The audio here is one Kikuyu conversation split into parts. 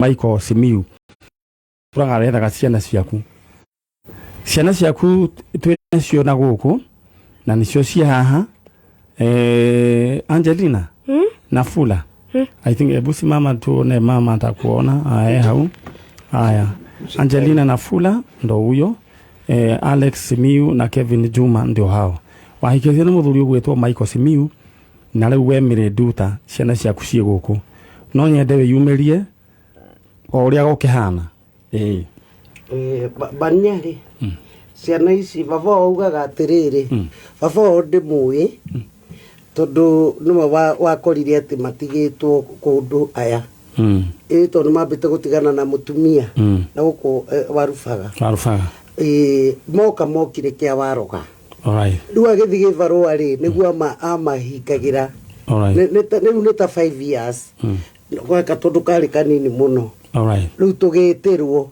Michael Simiyu tũraga arethaga ciana ciaku. Ciana ciaku twĩ nacio na gũkũ na nĩcio ciĩ haha, Angelina na Fula. I think, hebu simama tuone mama atakuona. Aya, hau. Aya, Angelina na Fula ndo huyo, Alex Simiyu na Kevin Juma ndio hao. Wahikĩtie nĩ mũthuri ũgwĩtwo Michael Simiyu na rĩu we Mary Nduta, ciana ciaku ciĩ gũkũ. No nyende wĩyumĩrie o ũrĩa gũkĩhana, ĩĩ. Banya rĩ, ciana ici baba wao augaga atĩrĩrĩ, baba wao ndĩmũĩ tondũ nĩwe wakorire atĩ matigĩtwo kũndũ aya. Ĩ tondũ mambĩte gũtigana na mũtumia na gũkũ Warubaga. Warubaga. Ĩ, moka mokire kĩa Waroga. Rĩu agĩthiĩ gĩbarũa rĩ, nĩguo amahingagĩra. Rĩu nĩ ta 5 years gwaka tondũ karĩ kanini mũno. Rĩu tũgĩtĩrwo.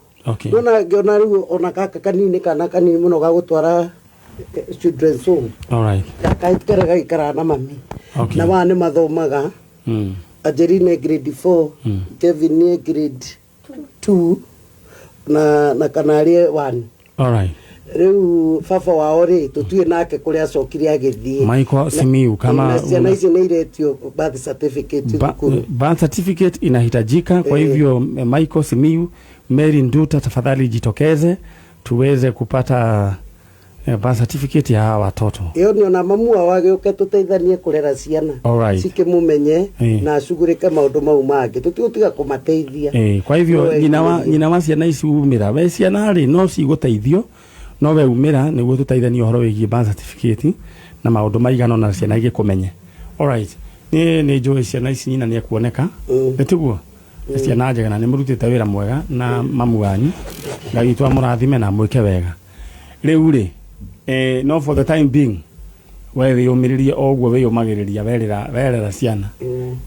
Nona ngĩona rĩu ona gaka kanini, kana kanini mũno gagũtwara children's home. Gaka karĩa gagĩikaraga na mami. Na wa nĩ mathomaga. Angelina grade 4, Kevin nĩ grade 2 na kanarĩ 1. Rĩu baba wao rĩ, tũtiũĩ nake kũrĩa acokire agĩthiĩ. Michael Simiyu kama Na ciana ici nĩ iretio birth certificate thukuru. Birth certificate inahitajika kwa hivyo Michael Simiyu, Mary Nduta, tafadhali jitokeze tuweze kupata birth certificate ya hawa watoto. Ĩyo nĩ ona mamu wao agĩũke tũteithanie kũrera ciana. Cikĩmũmenye na acugurĩke maũndũ mau mangĩ, tũtigũtiga kũmateithia. Kwa hivyo No nyina wa ĩkĩrĩrie. Nyina wa ciana ici, umĩra we. Ciana rĩ, no cigũteithio, no we umĩra nĩguo tũteithanie ũhoro wĩgiĩ birth certificate na maũndũ maigana na ciana igĩkũmenye. Alright, niĩ nĩ njũĩ ciana ici nyina nĩ ekuoneka. Nĩ tiguo? Nĩ ciana njega na nĩ mũrutĩte wĩra mwega na mamu wanyu. Ngai witũ amũrathime na amwĩke wega. Rĩu rĩ, no for the time being we wĩyũmĩrĩrie o ũguo wĩyũmagĩrĩria werera ciana.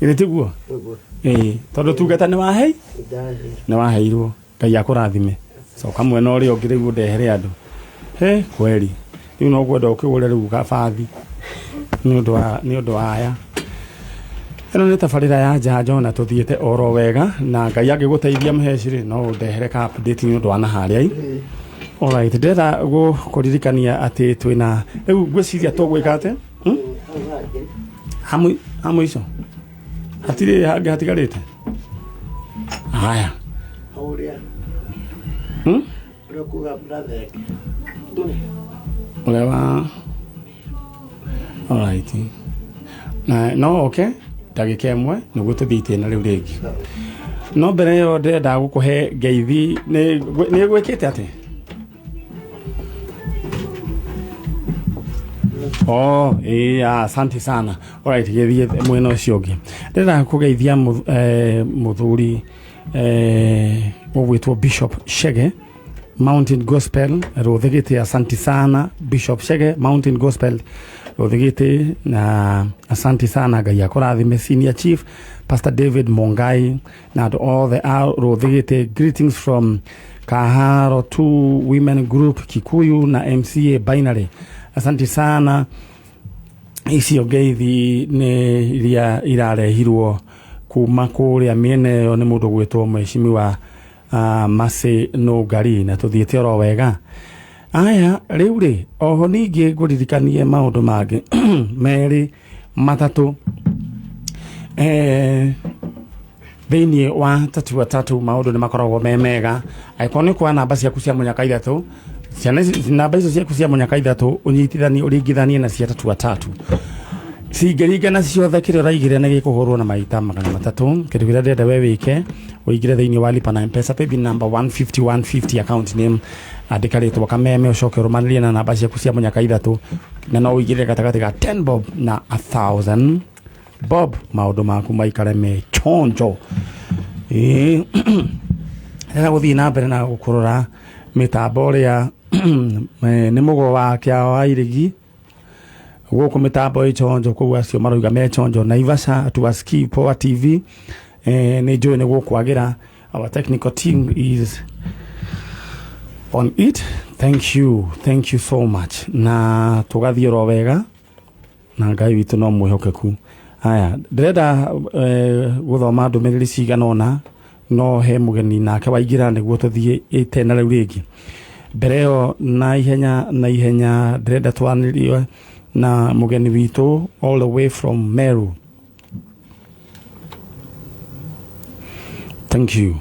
Githĩ tiguo? Ũguo. Ĩĩ, tondũ tungata nĩ wahei Ndahĩ. Nĩ waheirwo. Ngai akũrathime. Coka mwena ũrĩa ũngĩ rĩu ũndehere andũ. He kweri, rĩu no kwenda ũkĩgũre rĩu gabathi nĩ ũndũ wa aya. Ĩno nĩ tabarĩra ya njanjo na tũthiĩte oro wega, na Ngai angĩgũteithia mũheci rĩ, no ũndehere ka update nĩ ũndũ wa naharĩa i. Alright, ndĩrenda gũkũririkania atĩ twĩna rĩu ngwĩciria tũgwĩka atĩ, Ha mũico hatirĩ hangĩ hatigarĩte. Haya. Ũrĩa ũrĩa kuga brother. Ũrĩa wa, alright, na no oke ndagĩka ĩmwe nĩguo tũthiĩ itĩna rĩu rĩngĩ, no mbere ĩyo ndĩrenda gũkũhe ngeithi. Nĩ gwĩkĩte atĩ. Oh, asante sana. Alright, gĩthiĩ mwena ũcio ũngĩ. Ndĩrenda kũgeithia mũthuri ũgwĩtwo Bishop Shege, Mountain Gospel Rũthigĩte. Asante sana Bishop Shege, Mountain Gospel Rũthigĩte, na asante sana, Ngai akũrathime. Senior Chief Pastor David Mongai na andũ othe a Rũthigĩte, greetings from Kaharo 2 Women Group Kikuyu na MCA Binary. Asante sana. Icio ngeithi nĩ iria irarehirwo kuma kũrĩa mĩena ĩyo nĩ mũndũ gwĩtwo mheshimiwa Mercy Nũngari, na tũthiĩte oro wega. Aya, rĩu rĩ, oho ningĩ ngũririkanie maũndũ mangĩ merĩ matatũ thĩinĩ wa Tatua Tatu. Maũndũ nĩ makoragwo me mega angĩkorwo nĩ kuoya namba ciaku cia mũnyaka ithatũ. Ciana ici, namba icio ciaku cia mũnyaka ithatũ ũnyitithanie, ũringithanie na cia Tatua Tatu, cingĩringana ciothe, kĩrĩa ũraigĩrĩra nĩ gĩkũhũrwo na maita 300. Kĩndũ kĩrĩa ndĩrenda we wĩke, ũingĩre thĩinĩ wa lipa na Mpesa, paybill number 150 150, account name andĩka rĩtwa Kameme, ũcoke ũrũmanĩrie na namba ciaku cia mũnyaka ithatũ, na no ũingĩrĩre gatagatĩ ga 10 bob na 1000 bob, maũndũ maku maikare me chonjo. Ĩĩ, ndĩrenda gũthiĩ na mbere na gũkũrora mĩtambo ũrĩa nĩ mũgo wa kĩa wa irĩgi gũkũ, mĩtambo ĩ chonjo kũu, acio maroiga me chonjo. Naivasha tuwasikii Poa TV. Nĩ njũĩ nĩ gũkwagĩra. Our technical team is on it. Thank you, thank you so much. Na tũgathiĩ oro wega na Ngai witũ no mwĩhokeku. Aya, ndĩrenda gũthoma ndũmĩrĩri cigana ũna. No he mugeni nake waingira niguo tuthie itena riu ringi. Mbere ĩyo na ihenya ndĩrenda twanĩrie na mugeni witũ all the way from Meru. Thank you.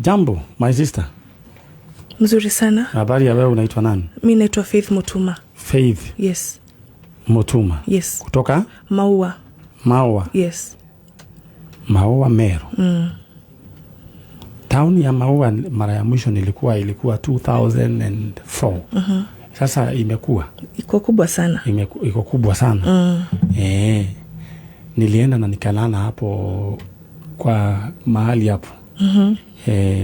Jambo my sister. Mzuri sana. Habari ya wewe, unaitwa nani? Mimi naitwa Faith Mutuma. Faith. Yes. Mutuma. Yes. Kutoka? Maua. Maua. Yes. Maua Meru. Town ya Maua mara ya mwisho nilikuwa ilikuwa 2004. Sasa imekuwa iko kubwa sana. Iko kubwa sana. Nilienda na nikalala hapo kwa mahali hapo.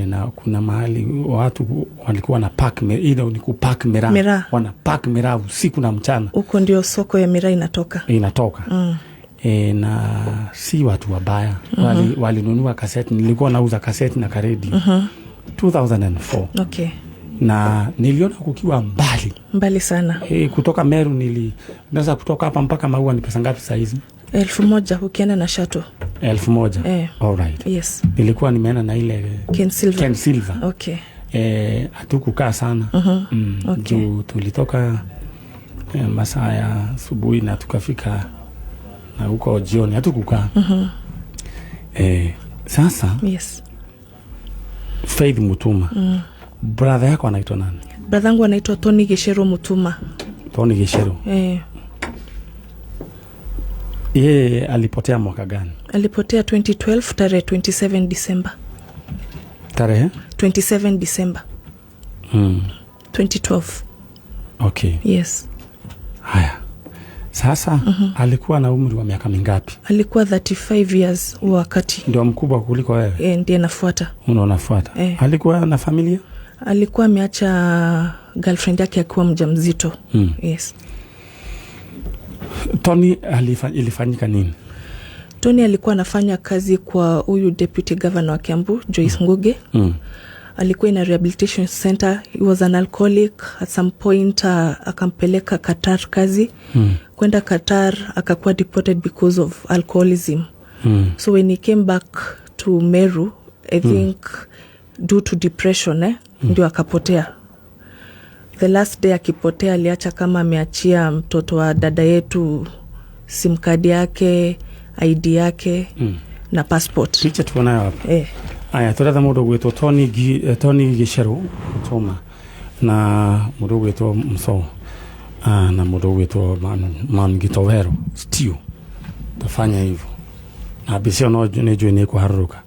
Na kuna mahali watu walikuwa na park ile ni kupark miraa. Wana park miraa usiku na mchana. Huko ndio soko ya miraa inatoka. Na si watu wabaya. Walinunua kaseti, nilikuwa nauza kaseti na karedi. 2004. Okay. Na niliona kukiwa mbali. Mbali sana. Kutoka Meru naweza kutoka hapa mpaka Maua ni pesa ngapi saa hizi? 1000 ukienda na shuttle. 1000. All right. Yes. Nilikuwa nimeenda na ile Ken Silver. Ken Silver. Okay. Hatukukaa sana. Okay. Juu tulitoka masaa ya asubuhi na tukafika na huko jioni hatukukaa. Sasa. Yes. Faith Mutuma. Brother yako anaitwa nani? Brother yangu anaitwa Tony Gishero Mutuma. Tony Gishero. Yeye alipotea mwaka gani? Alipotea 2012 tarehe 27 December. Tarehe? 27 December. 2012. Okay. Yes. Haya. Sasa alikuwa na umri wa miaka mingapi? Alikuwa 35 years wakati. Ndio mkubwa kuliko wewe? Ndiye nafuata. Unafuata. Alikuwa na familia? Alikuwa ameacha girlfriend yake akiwa mjamzito. Yes. Tony ilifanyika nini? Tony alikuwa anafanya kazi kwa huyu deputy governor wa Kiambu, Joyce Nguge. Alikuwa in a rehabilitation center. He was an alcoholic. At some point akampeleka Qatar kazi. Kwenda Qatar akakuwa deported because of alcoholism. So when he came back to Meru, I think due to depression, ndio akapotea. The last day akipotea aliacha kama ameachia mtoto wa dada yetu SIM card yake, ID yake na passport. Picha tuonayo hapa. Aya, turatha mundu gwitwo Tony Gishero Mutuma na mundu gwitwo Mso na mundu gwitwo Mangitowero Stew. Tafanya hivyo. Na bicio no nĩ njũĩ nĩ kũharũrũka.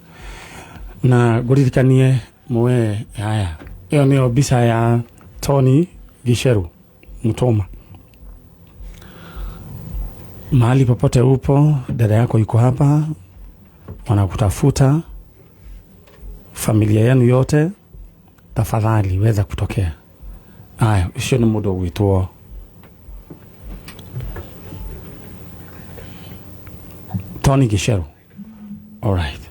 Na ngũririkanie mwe haya. Ĩyo nĩyo mbica ya Tony Gishero Mutuma. Mahali popote upo, dada yako yuko hapa, wanakutafuta, familia yenu yote, tafadhali weza kutokea. Aya, ucio ni mundu gwitwo Tony Gishero. All right.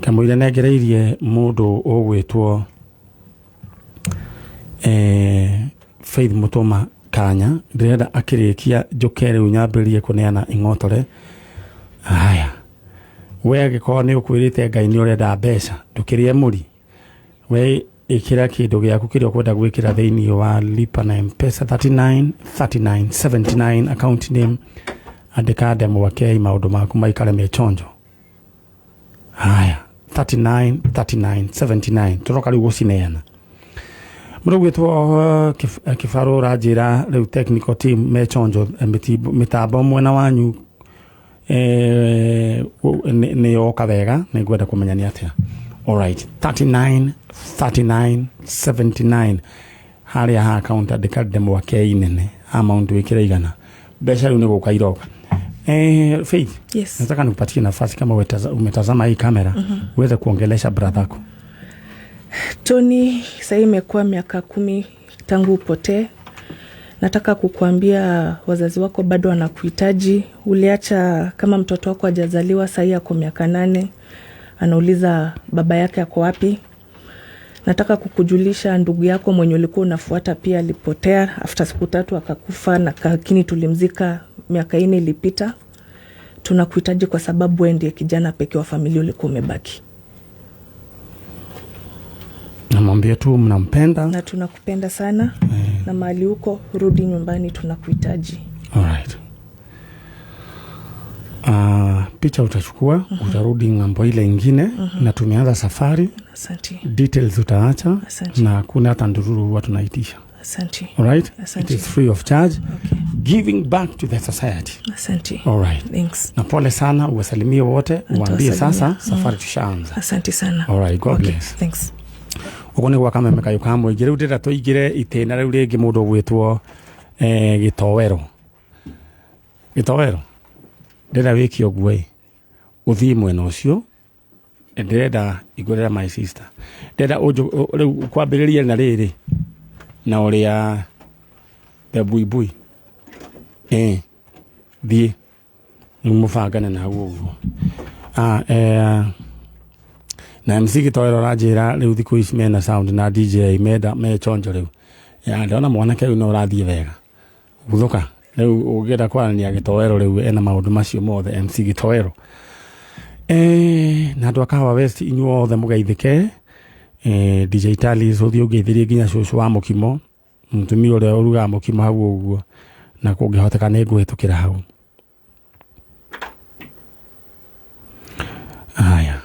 Kamũira nengereirie mundu ũgwĩtwo Faith Mutuma kanya, ndĩrenda akĩrĩkia njoke rĩu nyambĩrĩrie kũneana ing'otore. Haya, we angĩkorwo nĩ ũkwĩrĩte Ngai nĩ ũrenda mbeca, ndũkĩrĩe mũri, we ĩkĩra kĩndũ gĩaku kĩrĩa ũkwenda gwĩkĩra thĩinĩ wa lipa na M-Pesa 39 39 79 account name, andĩka Ndemwa K, maũndũ maku maikare me chonjo. Haya, 39 39 79 tũroka rĩu gũcineana. Mũndũ gwĩtwo Kĩbarũ ũranjĩra rĩu technical team me chonjo, mĩtambo mwena wanyu nĩ yoka wega, nĩ ngwenda kũmenya nĩ atĩa. All right, 39 39 79 harĩa ha account andĩka Ndemwa K nene, amount wĩkĩre igana, mbeca rĩu nĩ gũka iroka. Faith. Yes. Nataka nikupatie nafasi kama umetazama hii kamera uweze kuongelesha brother yako. Tony, sasa imekuwa miaka 10 tangu upotee. Nataka kukuambia wazazi wako bado wanakuhitaji. Uliacha kama mtoto wako hajazaliwa, sasa ako miaka 8. Anauliza baba yake ako wapi. Nataka kukujulisha ndugu yako mwenye ulikuwa unafuata pia alipotea after siku 3 akakufa, na lakini tulimzika miaka 4 ilipita. Tunakuhitaji kwa sababu wewe ndiye kijana pekee wa familia ulikuwa umebaki. Namwambia tu mnampenda. Na tunakupenda sana na mahali huko rudi nyumbani, tunakuhitaji. Alright. Picha utachukua, utarudi ng'ambo ile ingine na tumeanza safari. Asante. Details utaacha. Asante. Na kuna hata ndururu huwa tunaitisha. Asante. Alright? Asante. It is free of charge. Okay. Giving back to the society. Asante. Alright. Thanks. Na pole sana, uwasalimie wote, uwaambie sasa Nitawasalimia. safari tushaanza. Asante sana. Alright, God Okay, bless. Thanks. Uguo nĩguo kameme kayũ ka mũingĩ. Rĩu ndĩrenda tũingĩre itĩna rĩu rĩngĩ mũndũ ũgwĩtwo gĩtowero. Gĩtowero, ndĩrenda wĩke ũguo ĩ, ũthiĩ mwena ũcio, ndĩrenda ingũrĩra my sister, ndĩrenda rĩu kwambĩrĩria na rĩrĩ na ũrĩa the buibui, thiĩ rĩu mũbangane na hau ũguo. Na MC Gĩtoero aranjĩra rĩu thikũ ici mena sound na DJ menda me chonjo rĩu. Ya ndona mwanake rĩu no ũrathiĩ wega. Guthũka rĩu ũngĩenda kwaranĩria Gĩtoero rĩu ena maũndũ macio mothe MC Gĩtoero. Na andũ a Kahawa West inyuothe mũgeithĩke. DJ Talis ũthiĩ ũngeithĩrie nginya cũcũ wa mũkimo, mũtumia ũrĩa ũrugaga mũkimo hau ũguo, na kũngĩhoteka nĩ ngũhĩtũkĩra hau. Haya.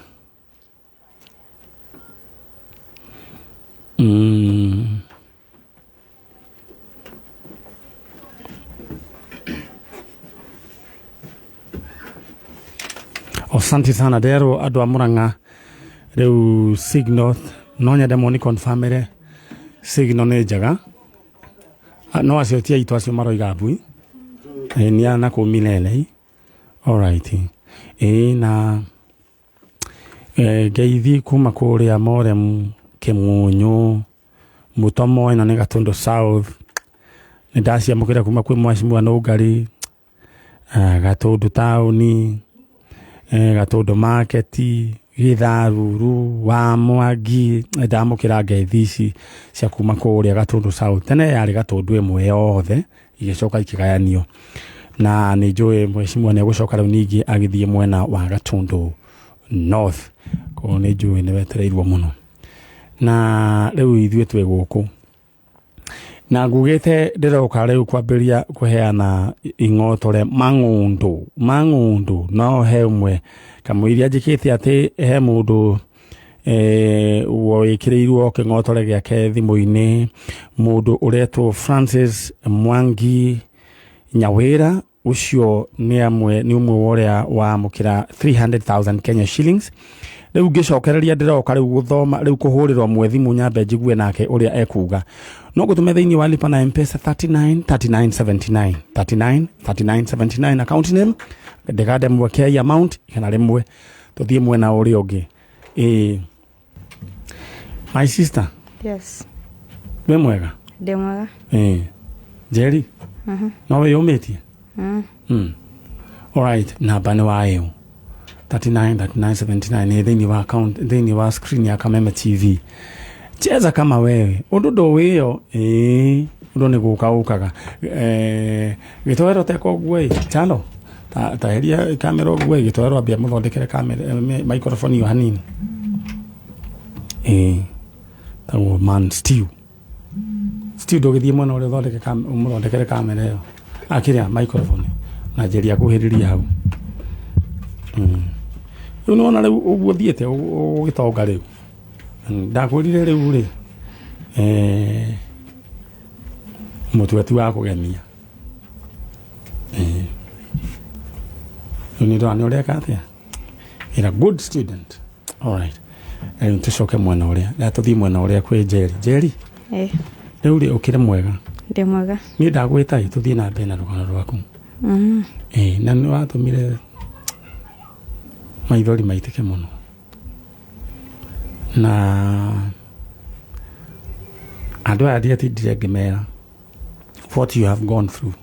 Asante sana ndero andũ a Murang'a rĩu signal no nyende moni confirmere signal nĩ njega. No acio ti aitũ acio maroiga mbui. Nĩ a na kũu Milele. Alright. Na ngeithi kuma kũrĩa Morem Kĩmunyũ Mũtomo ĩno nĩ Gatundu South. Nĩ ndaciamũkĩra kuma kwĩ Mheshimiwa Nũngari, Gatundu taũni, Gatundu market, Gĩtharuru wa Mwangi. Ndamũkĩra ngeithi ici cia kuma kũrĩa Gatundu South. Tene yarĩ Gatundu ĩmwe yothe igĩcoka ikĩgayanio, na nĩ njũĩ Mheshimiwa nĩ egũcoka rĩu ningĩ agĩthiĩ mwena wa Gatundu North. Koguo nĩ njũĩ nĩ wetereirwo mũno. Na rĩu ithuĩ twĩ gũkũ na ngugĩte ndĩroka rĩu kwambĩrĩria kũheana ing'otore mang'ũndũ. No he ũmwe kamũiria njĩkĩte atĩ he mũndũ wĩkĩrĩirwo kĩng'otore gĩake thimũ-inĩ, mũndũ ũretwo Francis Mwangi Nyawĩra. Ũcio nĩ ũmwe wa ũrĩa wamũkĩra 300,000 Kenya shillings. Rĩu ngĩcokereria ndĩroka rĩu gũthoma rĩu kũhũrĩrwo mwe thimũ nyambe njigue nake ũrĩa ekuga. No ngũtũme thĩinĩ wa lipa na M-Pesa 39 39 79 39 39 79 account name ndĩgande mweke amount 100 tũthiĩ mwena ũrĩa ũngĩ. My sister. Yes. Wĩ mwega? Ndĩ mwega. Njeri? No wĩyũmĩtie? Alright, namba nĩ wa ĩyo 39 39 79 nĩ thĩinĩ wa account, thĩinĩ wa screen ya Kameme TV. Cheza kama wewe ũndũ ndũwĩyo, ũndũ nĩ gũka ũkaga. Gĩtoero teka ũguo ĩ chalo taheria kamera ũguo ĩ gĩtoero ambia mũthondekere kamera microphone ĩyo hanini. Tagwo man stew ndũgĩthiĩ mwena ũrĩa ũthondeke ũmũthondekere kamera ĩyo akĩrĩa microphone na njĩria kuhĩrĩria hau. Rĩu nĩwona rĩu ũguo thiĩte ũgĩtonga rĩu. Ndakwĩrire rĩu rĩ mũtwe ti wa kũgemia. Rĩu nĩ ndona nĩ ũreka atĩa? You're a good student. All right. Rĩu tũcoke mwena ũrĩa, rĩa tũthiĩ mwena ũrĩa kwĩ Njeri. Njeri? Rĩu rĩ ũkĩrĩ mwega? Ndĩ mwega. Niĩ ndagwĩta ĩ tũthiĩ na mbere na rũgano rwaku. Na nĩ watũmire maithori maitĩke mũno. Na andũ aya ndiatindire ngĩmera what you have gone through.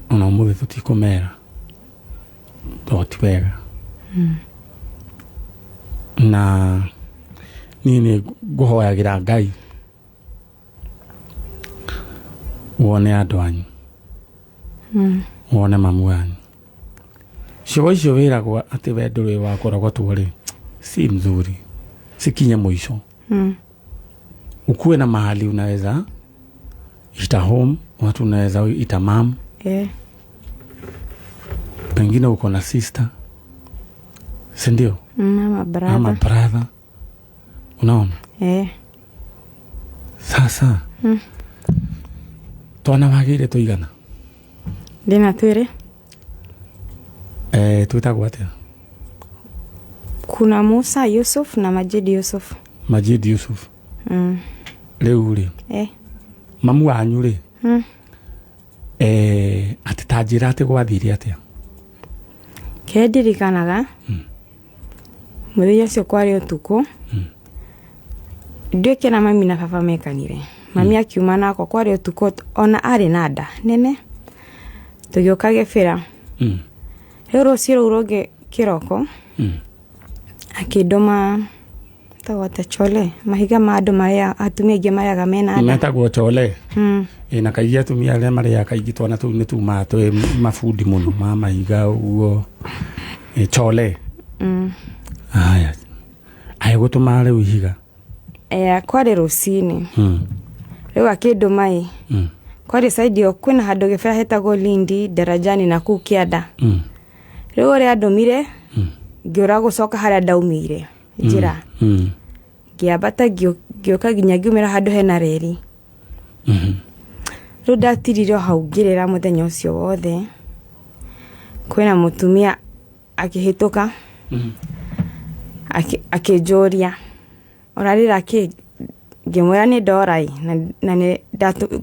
Ona ũmũthĩ tũtikũmera tondũ ti wega. Na niĩ nĩ ngũhoyagĩra Ngai wone andũ anyu, wone mamu wanyu. Ciugo icio wĩragwo atĩ we ndũrĩ wakorogotwo rĩ, si mzuri, sikinye mwisho. Ukuwe na mahali unaweza ita home, watu unaweza ita mam. Pengine uko na sister, si ndio? Ama brother. Ama brother, unaona? Sasa twana wagĩire tũigana? Ndĩna twĩrĩ. Twĩtagwo atĩa? Kuna Musa Yusuf na Majid Yusuf. Majid Yusuf. Rĩu rĩ, mamu wanyu rĩ, atĩ ta njĩra atĩ gwathire atĩa? Kĩrĩa ndirikanaga, mũthenya ũcio kwarĩ ũtukũ, ndiũĩ kĩrĩa mami na baba mekanire. Mami akiuma nakwa, kwarĩ ũtukũ, ona arĩ na nda nene, tũgĩũka Gĩbĩra. Rĩu rũciũ rũu rũngĩ kĩroko, akĩndũma tagwo ta chole, mahiga ma andũ marĩa atumia aingĩ marĩaga mena nda. Metagwo chole. Ĩ, na kaingĩ atumia arĩa marĩaga kaingĩ twana tũu nĩ tumaga twĩ mabundi mũno ma mahiga ũguo. Ĩ, chole. Haya, agĩgũtũma rĩu ihiga? Kwarĩ rũcinĩ. Rĩu akĩndũma ĩ, kwarĩ side ĩyo kwĩna handũ Gĩbĩra hetagwo Lindi Darajani na kũu kĩanda. Rĩu ũrĩa andũmire, ngĩũra gũcoka harĩa ndaumĩire njĩra. Ngĩambata ngĩũka nginya ngiumĩra handũ hena reri. Rĩu ndatirire o hau ngĩrĩra mũthenya ũcio wothe. Kwĩna mũtumia akĩhĩtũka, akĩnjũria ũrarĩra kĩ? Ngĩmwĩra nĩ ndora ĩ, na nĩ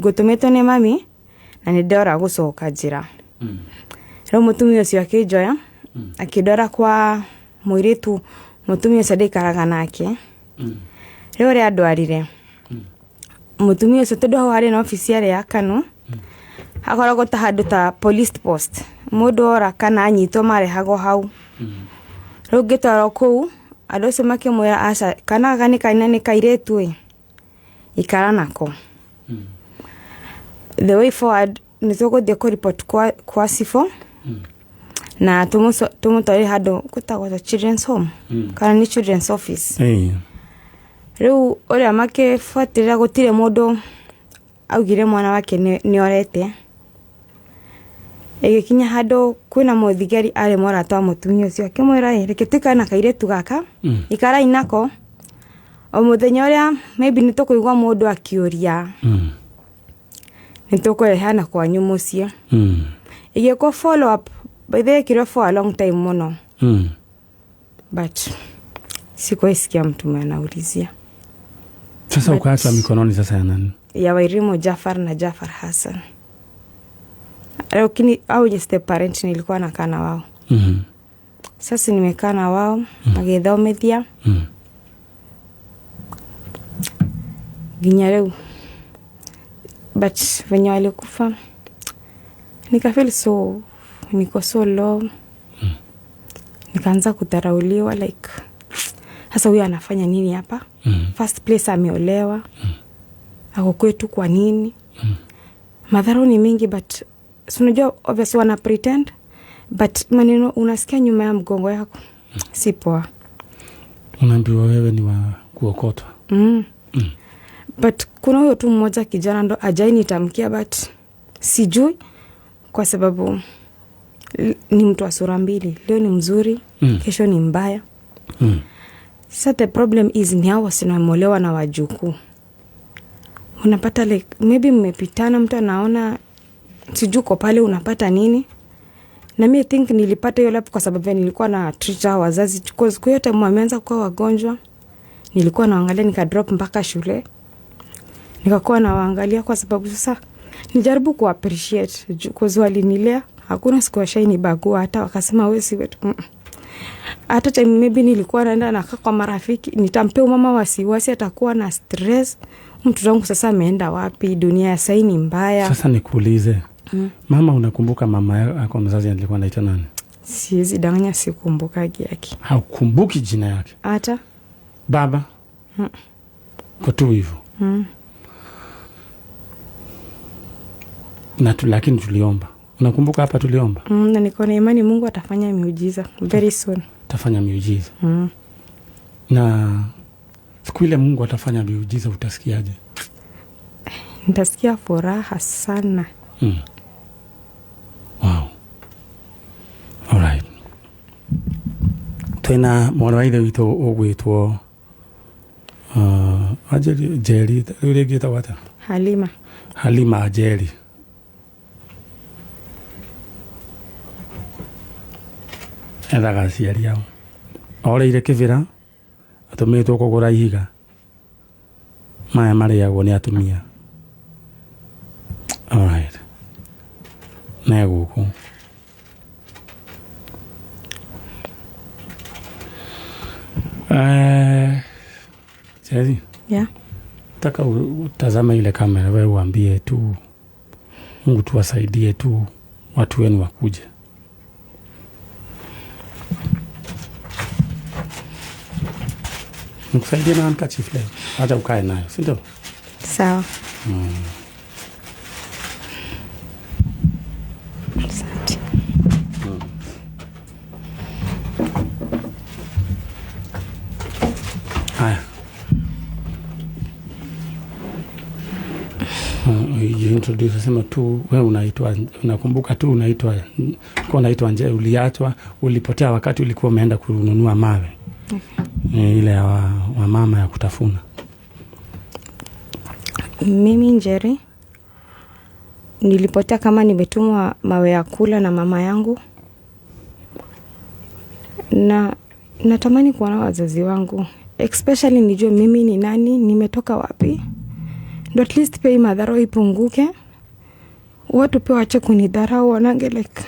ngũtũmĩtwo nĩ mami na nĩ ndora gũcoka njĩra. Rĩu mũtumia ũcio akĩnjoya, akĩndwara kwa mũirĩtu mũtumia ũcio ndaikaraga nake. Rĩu ũrĩa andwarire mũtumia ũcio, tondũ hau harĩ na obici yarĩ ya KANU, hakoragwo ta handũ ta police post, mũndũ ora kana anyitwo marehagwo hau. Rĩu ngĩtwarwo kũu, andũ acio makĩmwĩra aca, kana gaka nĩ kaina nĩ kairĩtu ĩ, ikara nako. The way forward nĩ tũgũthiĩ kũ-report kwa cibũ na tũmũtware handũ gwĩtagwo ta children's home kana nĩ children's office. Rĩu ũrĩa makĩbuatĩrĩra, gũtirĩ mũndũ augire mwana wake nĩ orete. Ĩgĩkinya handũ kwĩna mũthigari arĩ mũrata wa mũtumia ũcio, akĩmwĩra ĩ, reke tũikare na kairĩtu gaka, ikarai nako o mũthenya ũrĩa maybe nĩ tũkũigua mũndũ akĩũria, nĩ tũkũrehana kwanyu mũciĩ. Ĩgĩkwo follow up, by the way ĩkirwo for a long time mũno, but sikuwahi sikia mtu mwenye anaulizia. Sasa ukaachwa mikononi sasa ya nani? Ya Wairimu Jafar na Jafar Hassan, lakini au ni step parent nilikuwa nakaa na wao. Sasa nimekaa na wao magĩthomithia nginya rĩu, but venye walikufa nikafeel so niko so low. Nikaanza kudharauliwa, like sasa huyu anafanya nini hapa? First place ameolewa, ako kwetu kwa nini? Madharau ni mingi, but si unajua obviously wana pretend, but maneno unasikia nyuma ya mgongo yako si poa. Unaambiwa wewe ni wa kuokotwa. But kuna huyo tu mmoja kijana ndo ajai nitamkia, but sijui kwa sababu ni mtu wa sura mbili, leo ni mzuri, kesho ni mbaya. Sasa the problem is ni hao wasinamolewa na wajukuu, unapata like maybe mmepitana, mtu anaona sijui uko pale unapata nini. Na mi I think nilipata hiyo lap kwa sababu ya nilikuwa na treat hao wazazi, because kwa hiyo time wameanza kuwa wagonjwa nilikuwa naangalia, nika drop mpaka shule nikakuwa nawaangalia, kwa sababu sasa nijaribu ku appreciate cause walinilea, hakuna siku washainibagua hata wakasema wewe si wetu. Hata time maybe nilikuwa naenda nakaa kwa marafiki, nitampea mama wasiwasi, atakuwa na stress, mtoto wangu sasa ameenda wapi, dunia ya sahii ni mbaya. Sasa nikuulize, mama, unakumbuka mama yako mzazi alikuwa anaitwa nani? Siwezi danganya, sikumbukagi yake. Haukumbuki jina yake? Hata. Baba? Kwa tu hivyo. Na tu, lakini tuliomba Unakumbuka hapa tuliomba? Na niko na imani Mungu atafanya miujiza very soon. Atafanya miujiza. Na siku ile Mungu atafanya miujiza utasikiaje? Nitasikia furaha sana. Wow. Alright. Twina mwana wa ithe witũ ũgwĩtwo Anjeri Njeri, rĩu rĩngĩ ĩtagwo atĩa? Halima. Halima Njeri. Ethaga aciari ao. Orĩire kĩbĩra atũmĩtwo kũgũra ihiga maya marĩagwo nĩ atumia. Alright. Ne gũkũ. Njeri. Yeah. Nataka utazame ile kamera, wewe uambie tu Mungu tuwasaidie tu watu wenu wakuje. Nikusaidie na handkerchief leo. Acha ukae nayo, si ndio? Sawa. Asante. Haya. Introduce, sema tu wewe unaitwa, unakumbuka tu unaitwa, kwa unaitwa nje, uliachwa, ulipotea wakati ulikuwa umeenda kununua mawe. Okay. Ile ya wa mama ya kutafuna. Mimi Njeri nilipotea kama nimetumwa mawe ya kula na mama yangu, na natamani kuona wazazi wangu, especially nijue mimi ni nani, nimetoka wapi, ndo at least pia madhara ipunguke, watu pia waache kunidharau, wanange like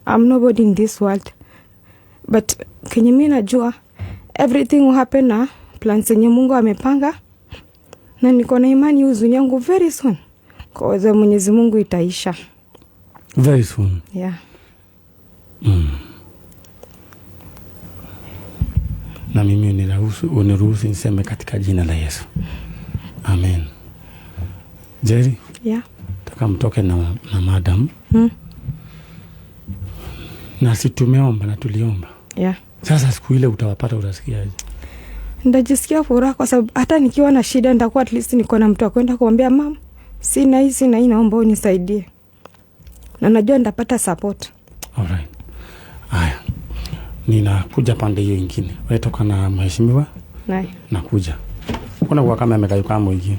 I'm nobody in this world. But kenye mi najua everything will happen na plans yenye Mungu amepanga, na niko na imani huzuni yangu very soon kwa uwezo wa Mwenyezi Mungu itaisha. Very soon. Yeah. Na mimi uniruhusu niseme katika jina la Yesu. Amen. Jerry? Yeah. Nataka mtoke na madam. Na si tumeomba na tuliomba. Yeah. Sasa siku ile utawapata utasikiaje? Nitajisikia furaha kwa sababu hata nikiwa na shida nitakuwa at least niko na mtu wa kwenda kumwambia mama, sina hii, sina hii, naomba unisaidie. Na najua nitapata support. Alright. Haya. Ninakuja pande hiyo nyingine. Wewe toka na mheshimiwa? Naye. Nakuja. Kuna kwa kama amekayuka mwingi.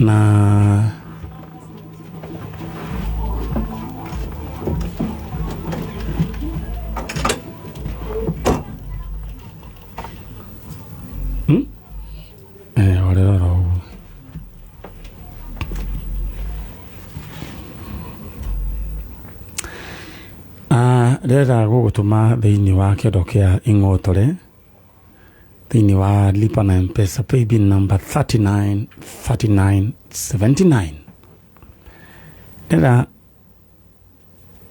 Na Ndĩrenda gũgũtũma thĩinĩ wa kĩondo kĩa Ing'otore, thĩinĩ wa Lipa na M-Pesa paybill number 393979. Ndĩrenda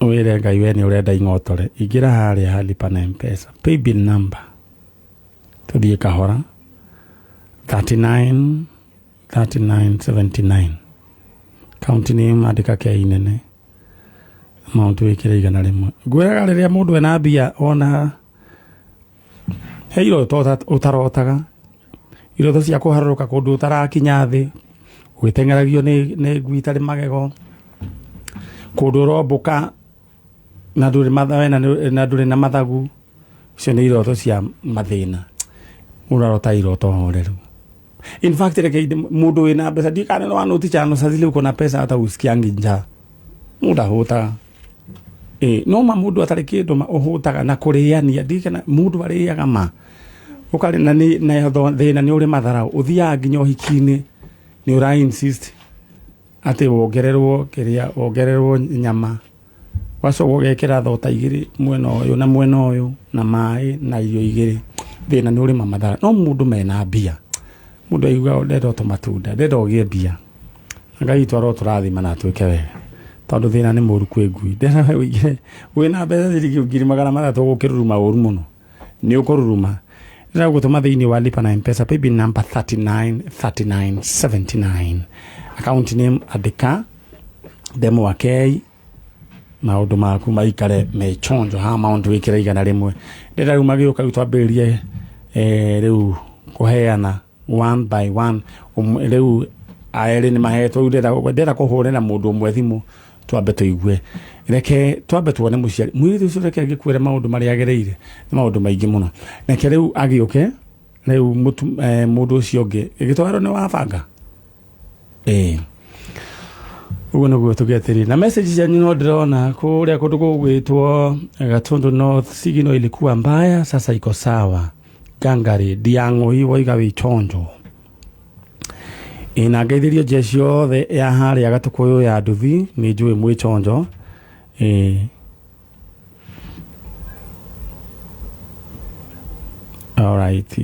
wĩre Ngai we nĩ ũrenda Ing'otore, ingĩra harĩa ha Lipa na M-Pesa paybill number, tũthiĩ kahora 393979. County name andĩka K nene, amount wĩkĩre 100. Ngwĩraga rĩrĩa mũndũ ena mbia ona he iroto ũtarotaga, iroto cia kũharũrũka kũndũ ũtarakinya thĩ, ũgĩteng'eragio nĩ ngui itarĩ magego, kũndũ ũrombũka na ndũrĩ na ndũrĩ na mathagu. Icio nĩ iroto cia mathĩna. Mũndũ arota iroto horeru. In fact, reke mũndũ wĩna mbeca ndikane no anoti chano saa zile uko na pesa hata usikiangi njaa. Mũndũ ahũtaga. No ma mũndũ atarĩ kĩndũ ma ũhũtaga na kũrĩania ndikana mũndũ arĩaga ma. Ũkarĩ na nĩ na thĩna nĩ ũrĩ matharau, ũthiaga nginya ũhiki-inĩ nĩ ũra insist atĩ wongererwo kĩrĩa, wongererwo nyama, wacoka ũgekĩra thota igĩrĩ mwena ũyũ na mwena ũyũ na maĩ na irio igĩrĩ. Thĩna nĩ ũrĩ mathara. No mũndũ mena mbia, mũndũ aiguaga ndenda tũmatunda, ndenda ũgĩe mbia, Ngai witũ arotũrathima na atwĩke wega, tondũ thĩna nĩ mũru kwĩ ngui. Ndĩrenda ũingĩre wĩna mbeca ciringi 300,000 ũgũkĩruruma ũru mũno, nĩ ũkũruruma. Ndĩrenda gũgũtũma thĩinĩ wa Lipa na M-Pesa paybill number 393979. Account name andĩka Ndemwa kei maũndũ maku maikare me chonjo ha maũndũ wĩkĩre 100. Ndĩrenda rĩu magĩũka rĩu twambĩrĩrie rĩu kũheana one by one. Rĩu aerĩ nĩ mahetwo, rĩu ndĩrenda kũhũrĩra mũndũ ũmwe thimũ twambe tũigue, reke twambe tuone mũciari mũirĩtu ũcio, reke agĩkwĩre maũndũ marĩa agereire, nĩ maũndũ maingĩ mũno. Reke rĩu agĩũke rĩu mũndũ ũcio ũngĩ gĩtwaro nĩ wabanga ĩĩ ũguo nĩguo tũgĩatĩrĩ na message cianyu no ndĩrona kũrĩa kũndũ gũgwĩtwo Gatundu North, signal ilikuwa mbaya, sasa iko sawa. Gangari Diang'oi waiga wĩ chonjo ĩ na ngeithĩrio jeshi yothe ya harĩa Gatũkũyũ ya nduthi, nĩ njũĩ mwĩ chonjo ĩ. Alright,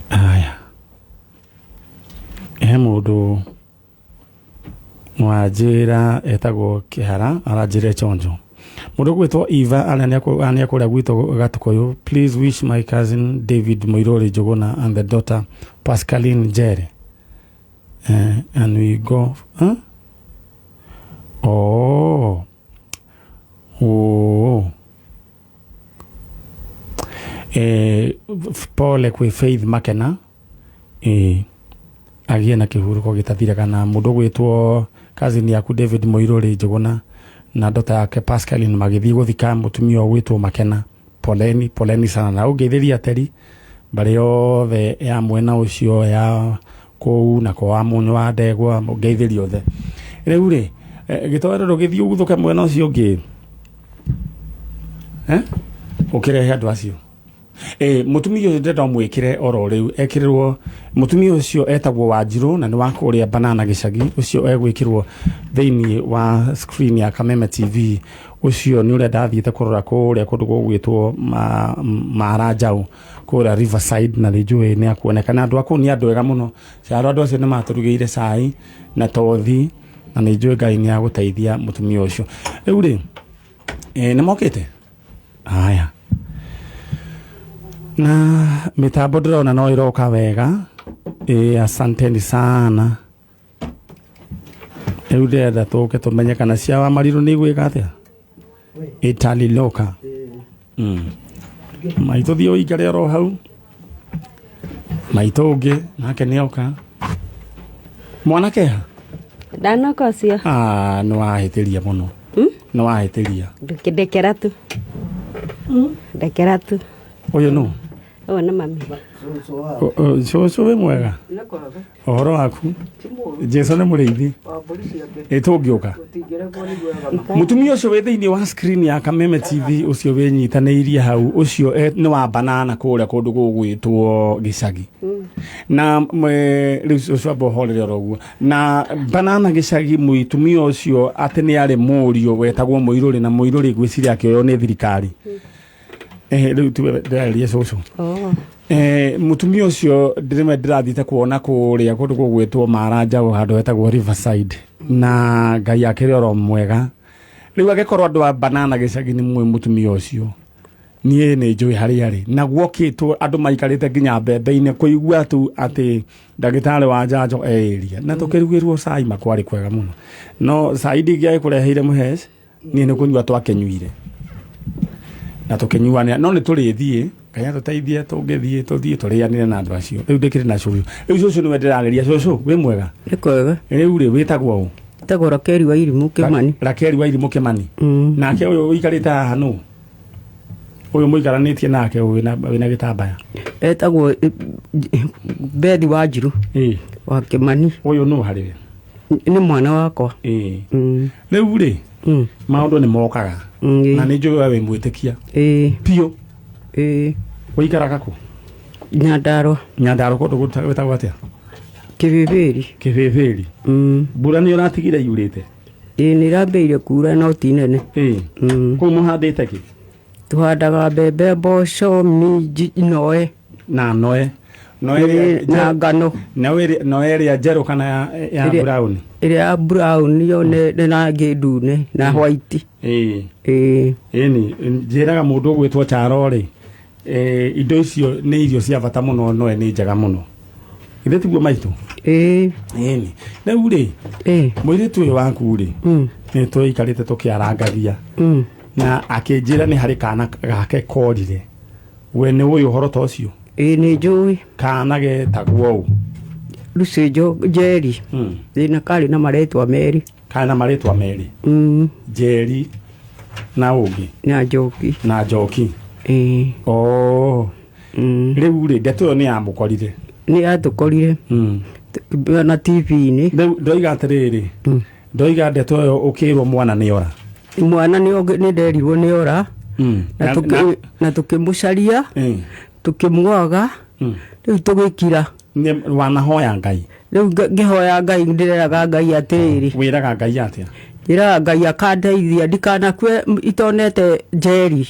aya he mũndũ wanjĩra etagwo Kĩhara, aranjĩra chonjo. Mũndũ gwĩtwo Eva arĩa kũrĩa gwitũ Gatũkũyũ, please wish my cousin David Mũirũrĩ Njũgũna and the daughter Pascaline Njere and we go, huh? Oh. Pole kwĩ Faith Makena, agĩe na kĩhurũko gĩtathiraga, na mũndũ gwĩtwo cousin yaku David Mũirũrĩ Njũgũna na ndota yake Pascaline magĩthiĩ gũthika mũtumia ũgwĩtwo Makena. Poleni, poleni sana, na ũngeithĩria ateri mbarĩ yothe ya mwena ũcio ya kũu na kwa wa Mũnyũ wa Ndegwa, ngeithĩria othe. Rĩu rĩ gĩtoero ndũgĩthiĩ ũguthũke mwena ũcio ũngĩ ũkĩrehe andũ acio. Mũtumia ũcio ndĩrenda ũmwĩkĩre oro rĩu, ekĩrĩrwo mũtumia ũcio etagwo Wanjirũ na nĩ wa kũrĩa Banana gĩcagi, ũcio egwĩkĩrwo thĩinĩ wa screen ya Kameme TV. Ũcio nĩ ũrĩa ndathiĩte kũrora kũrĩa kũndũ gũgwĩtwo Mara Njaũ kũrĩa Riverside, na nĩ njũĩ nĩ akuoneka na andũ a kũu nĩ andũ ega mũno. Caro andũ acio nĩ matũrugĩire cai na tothi, na nĩ njũĩ Ngai nĩ agũteithia mũtumia ũcio. Rĩu rĩ nĩ mokĩte haya na mitambo ndĩrona no ĩroka wega. Asanteni sana. Rĩu ndĩrenda tũke tũmenye kana cia wa marirũ nĩ igwĩka atĩa italiloka. Maitũ thiĩ ũikare oro hau, maitũ ũngĩ nake nĩoka. Mwanake ha? Ndanoka ũcio. Ah, nĩ wahĩtĩria mũno, nĩ wahĩtĩria. Ndekera tu, ndekera tu. Ũyũ nũ? Ũyũ nĩ mami. Cũcũ, wĩ mwega? Ũhoro waku? Jesu nĩ mũrĩithi. Ĩ tũngĩũka mũtumia ũcio wĩ thĩinĩ wa screen ya Kameme TV, ũcio wĩnyitanĩirie hau, ũcio nĩ wa Banana kũrĩa kũndũ gũgwĩtwo gĩcagi, na rĩu ũcio amba ũhorere oro ũguo. Na Banana gĩcagi, mũtumia ũcio atĩ nĩ arĩ mũriũ wetagwo Mũirũrĩ, na Mũirũrĩ ngwĩciria akĩoywo nĩ thirikari. Rĩu tiwe ndĩrarĩria, cũcũ. Oh. Mũtumia ũcio ndĩrĩme ndĩrathiĩte kuona kũrĩa kũndũ gũgwĩtwo Mara Njaũ handũ hetagwo Riverside, na Ngai akĩrĩ oro mwega. Rĩu angĩkorwo andũ a Banana gĩcagi nĩ mũĩ mũtumia ũcio, niĩ nĩ njũĩ harĩa arĩ, na guokĩtwo andũ maikarĩte nginya mbembe-inĩ kũigua tu atĩ ndagĩtarĩ wa njanjo eĩria, na tũkĩrugĩrwo cai makwarĩ kwega mũno, no cai ndingĩagĩkũreheire mũhec, niĩ nĩ kũnyua twakĩnyuire na tũkĩnyuanĩra, no nĩ tũrĩthiĩ, Ngai atũteithie, tũngĩthiĩ tũthiĩ tũrĩanĩre na andũ acio. Rĩu ndĩkĩrĩ na cũcũ, rĩu cũcũ nĩwe ndĩrarĩria. Cũcũ, wĩ mwega? Nĩ kwega. Rĩu rĩ wĩtagwo ũ? Tagwo Rakeri wa Irimũ Kĩmani. Rakeri wa Irimũ Kĩmani. Nake ũyũ ũikarĩte haha nũ ũyũ mũikaranĩtie nake wĩna gĩtambaya? Etagwo Bethi wa Njirũ wa Kĩmani. Ũyũ nũ harĩ we? Nĩ mwana wakwa. Rĩu rĩ maũndũ nĩ mokaga na nĩ njũĩ we wĩ mwĩtĩkia biũ. Ũikaraga kũ? Nyandarũa. Nyandarũa kũndũ gwĩtagwo atĩa? Kĩbĩbĩri. Kĩbĩbĩri. Mbura nĩ ũratigire yurĩte? Ĩĩ, nĩ ĩrambĩrĩirie kura no ti nene. Kũu mũhandĩte kĩ? Tũhandaga mbembe, mboco, minji, noe. Na noe noe Na ngano. Noe ĩrĩa njerũ kana ya brown? Ĩrĩa ya brown yo nĩ na ĩngĩ ndune na white. Ĩĩ. Ĩni njĩraga mũndũ ũgwĩtwo Charo rĩ, indo icio nĩ irio cia bata mũno, noe nĩ njega mũno, ithe tiguo maitũ? Ĩĩ. Ĩni rĩu rĩ, mũirĩtu ũyũ waku rĩ, nĩ tũikarĩte tũkĩarangagia na akĩnjĩra nĩ harĩ kana gake korire. We nĩ ũĩ ũhoro ta ũcio? Ĩĩ, nĩ njũĩ. Kana getagwo ũ? Lucy Njeri. Ĩĩ, na karĩ na marĩtwa merĩ. Karĩ na marĩtwa merĩ? Njeri na ũngĩ? Na Njoki. Na Njoki. Ĩĩ. Oh. Rĩu rĩ, ndeto ĩyo nĩ yamũkorire? Nĩ yatũkorire na TV-inĩ. Rĩu ndoiga atĩrĩrĩ, ndoiga ndeto ĩyo ũkĩrwo mwana nĩ ora. Mwana nĩ nderirwo nĩ ora. Na tũkĩmũcaria, tũkĩmwaga, rĩu tũgĩkira. Wanahoya Ngai? Rĩu ngĩhoya Ngai, ndĩreraga Ngai atĩrĩrĩ. Wĩraga Ngai atĩa? Njĩraga Ngai akandeithia ndikanakue itonete Njeri.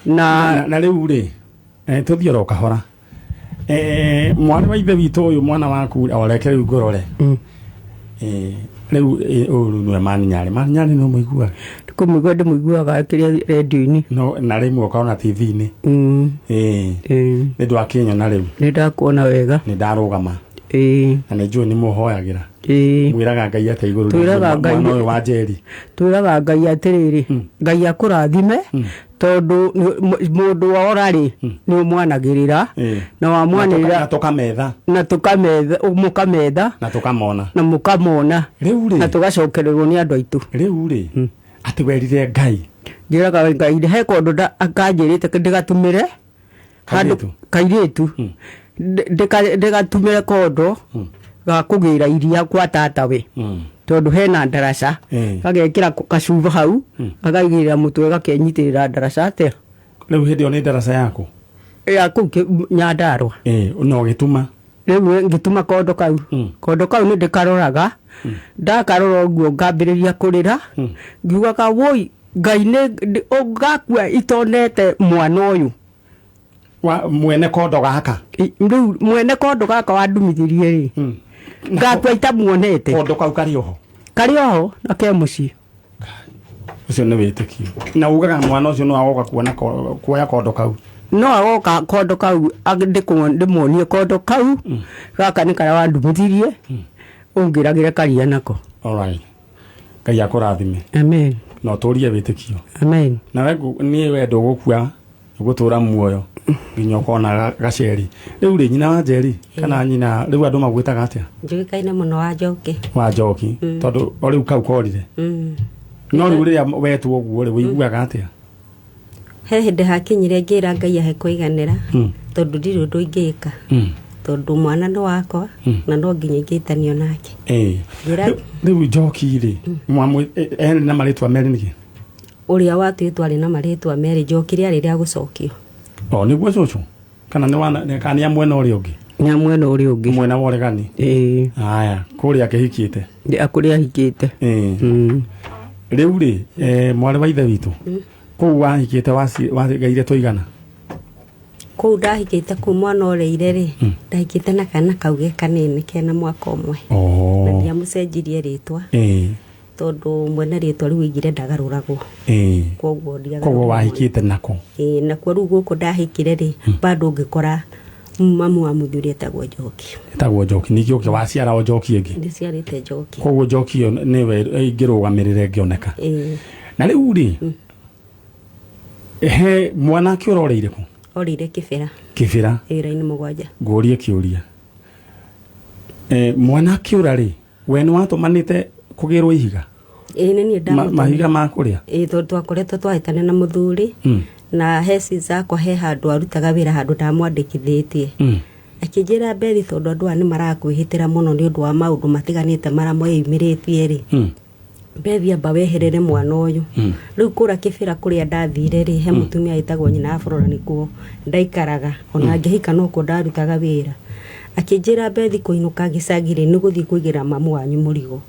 Na na rĩu rĩ, tũthiĩ oro kahora. Mwarĩ wa ithe witũ ũyũ, mwana waku, o reke rĩu ngũrore. Rĩu ũyũ nĩwe Maninyarĩ. Maninyarĩ nĩ ũmũiguaga? Kũmũigua ndĩmũiguaga kĩrĩa rendio-inĩ. No na rĩmwe ũkaona TV-inĩ. Nĩ ndwakĩnyona rĩu? Nĩ ndakuona wega. Nĩ ndarũgama. Na nĩ njũĩ nĩ mũhoyagĩra. Mwĩraga Ngai atĩa igũrũ Twĩraga Ngai mwana ũyũ wa Njeri? Twĩraga Ngai atĩrĩrĩ, Ngai akũrathime, tondũ mũndũ wora rĩ, nĩ ũmwanagĩrĩra na wamwanĩrĩra. Na tũkametha. Na tũkametha, mũkametha. Na tũkamona. Na mũkamona. Rĩu rĩ, na tũgacokererwo nĩ andũ aitũ. Rĩu rĩ, atĩ werire Ngai? Njĩraga Ngai he kũndũ akanjĩrĩte ndĩgatumĩre Kairĩtu? Kairĩtu. Ndĩgatumĩre kondo ga kũgĩra iria kwa tatawe, tondũ hena ndaraca, gagekĩra kacuba hau, gakaigĩrĩra mũtwe, gakenyitĩrĩra ndaraca atĩa. Rĩu hĩndĩ ĩyo nĩ ndaraca yaku? Ya kũu Nyandarũa. Na ũgĩtuma? Rĩu ngĩtuma kondo kau. Kondo kau nĩ ndĩkaroraga, ndakarora ũguo ngambĩrĩria kũrĩra, ngiugaga, woi Ngai, nĩ ngakua itonete mwana ũyũ. Wa mwene kondo gaka? Rĩu mwene kondo gaka wandumithirie rĩ, ngakua itamuonete. Kondo kau karĩ oho? Karĩ oho na ke mũciĩ. Ũcio nĩ wĩtĩkio. Na ugaga mwana ũcio no agoka kuona kuoya kondo kau? No agoka kondo kau, ndĩmuonie kondo kau gaka nĩ karĩa wandumithirie ũngĩragĩre karia nako. Alright. Ngai akũrathime. Amen. Na ũtũrie wĩtĩkio. Amen. Na we niĩ we ndũgũkua, ũgũtũra muoyo nginya ũkona gaceri. Rĩu rĩ, nyina wa Njeri kana nyina, rĩu andũ magwĩtaga atĩa? Njũĩkaine mũno wa Njoki. Wa Njoki, tondũ o rĩu kau korire. No rĩu rĩrĩa wetwo ũguo rĩ, wĩiguaga atĩa? He hĩndĩ hakinyire ngĩra Ngai ahe kũiganĩra, tondũ ndirĩ ũndũ ingĩka, tondũ mwana nĩ wakwa na no nginya ingĩtanio nake. Rĩu Njoki rĩ, ena na marĩtwa merĩ nĩkĩ? Ũrĩa watuĩtwo arĩ na marĩtwa merĩ, Njoki rĩarĩ rĩa gũcokio. O nĩguo cũcũ, kana nĩ wana kana nĩ a mwena ũrĩa ũngĩ? Nĩ a mwena ũrĩa ũngĩ. Mwena wa ũregani. Ĩĩ. Haya, kũrĩa akĩhikĩte? Kũrĩa ahikĩte. Rĩu rĩ, mwarĩ wa ithe witũ, kũu wahikĩte wagaire tũigana? Kũu ndahikĩte, kũu mwana ũrĩire rĩ, ndahikĩte na kana kau ge kanini, kena mwaka ũmwe, na ndiamũcenjirie rĩtwa, tondũ mwene rĩtwa rĩu oigire ndagarũragwo. Koguo Koguo wahikĩte nako? Ĩĩ, nakuo rĩu gũkũ ndahikire rĩ, bado ngĩkora mamu wa mũthuri etagwo Njoki. Ĩtagwo Njoki, ningĩ ũke waciara o Njoki ĩngĩ? Ndĩciarĩte Njoki. Koguo Njoki ĩyo nĩwe ĩngĩrũgamĩrĩra ĩngĩoneka? Ĩĩ. Na rĩu rĩ, he mwanake ũroreire kũ? Orĩire Kĩbĩra. Kĩbĩra? Wĩra-inĩ 7. Ngũrie kĩũria, mwanake ũra rĩ, we nĩ watũmanĩte kũgĩrwo ihiga? Ĩĩ, nĩ niĩ ndamũtũmire. Mahiga ma kũrĩa? Ĩĩ, tondũ twakoretwo twahĩtania na mũthuri, na he cizakwa, he handũ arutaga wĩra, handũ ndamwandĩkithĩtie. Akĩnjĩra, Bethi, tondũ andũ aya nĩ marakwĩhĩtĩra mũno nĩ ũndũ wa maũndũ matiganĩte marĩa mweyumĩrĩtie rĩ, Bethi, amba weherere mwana ũyũ. Rĩu kũra Kĩbĩra kũrĩa ndathire rĩ, he mũtumia wĩtagwo nyina wa Flora, nĩkuo ndaikaraga ona ngĩhika, nokuo ndarutaga wĩra. Akĩnjĩra, Bethi, kũinũka gĩcagi rĩ, nĩ gũthiĩ kũigĩra mamu wanyu mũrigo,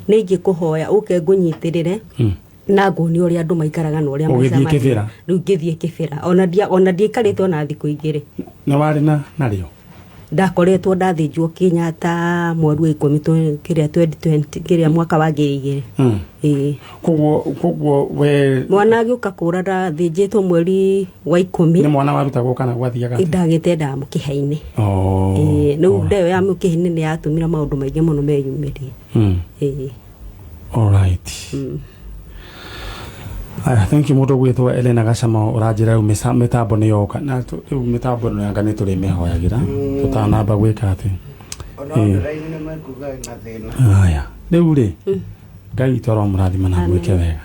nĩ ingĩkũhoya ũke ngũnyitĩrĩre na nguonie ũrĩa andũ maikaraga na ũrĩa Ũgĩthiĩ maica mathiĩ. Kĩbĩra? Rĩu ngĩthiĩ Kĩbĩra, ona ndiaikarĩte ona thikũ 2. Nĩ warĩ na narĩo? Ndakoretwo ndathĩnjwo Kenyatta mweri wa ikũmi kĩrĩa 2020 kĩrĩa mwaka wa 2000. Ĩĩ. Koguo we Mwana agĩũka kũra ndathĩnjĩtwo mweri wa ikũmi. Nĩ mwana warutagwo kana gwathiaga atĩa? Ndagĩte nda mũkiha-inĩ. Oh. Ĩĩ, rĩu nda ĩyo ya mũkiha-inĩ nĩ yatũmire maũndũ maingĩ mũno meyumĩrie. Ĩĩ. All right. Aya, thank you mũndũ gwĩtwo Elena Gacama ũranjĩra rĩu mĩtambo nĩ yoka na rĩu mĩtambo ĩno yanga nĩ tũrĩmĩhoyagĩra tũtanamba gwĩka atĩ. Ona online nĩ mekuga na thĩna. Aya, rĩu rĩ Ngai witũ aromũrathima na mwĩke wega.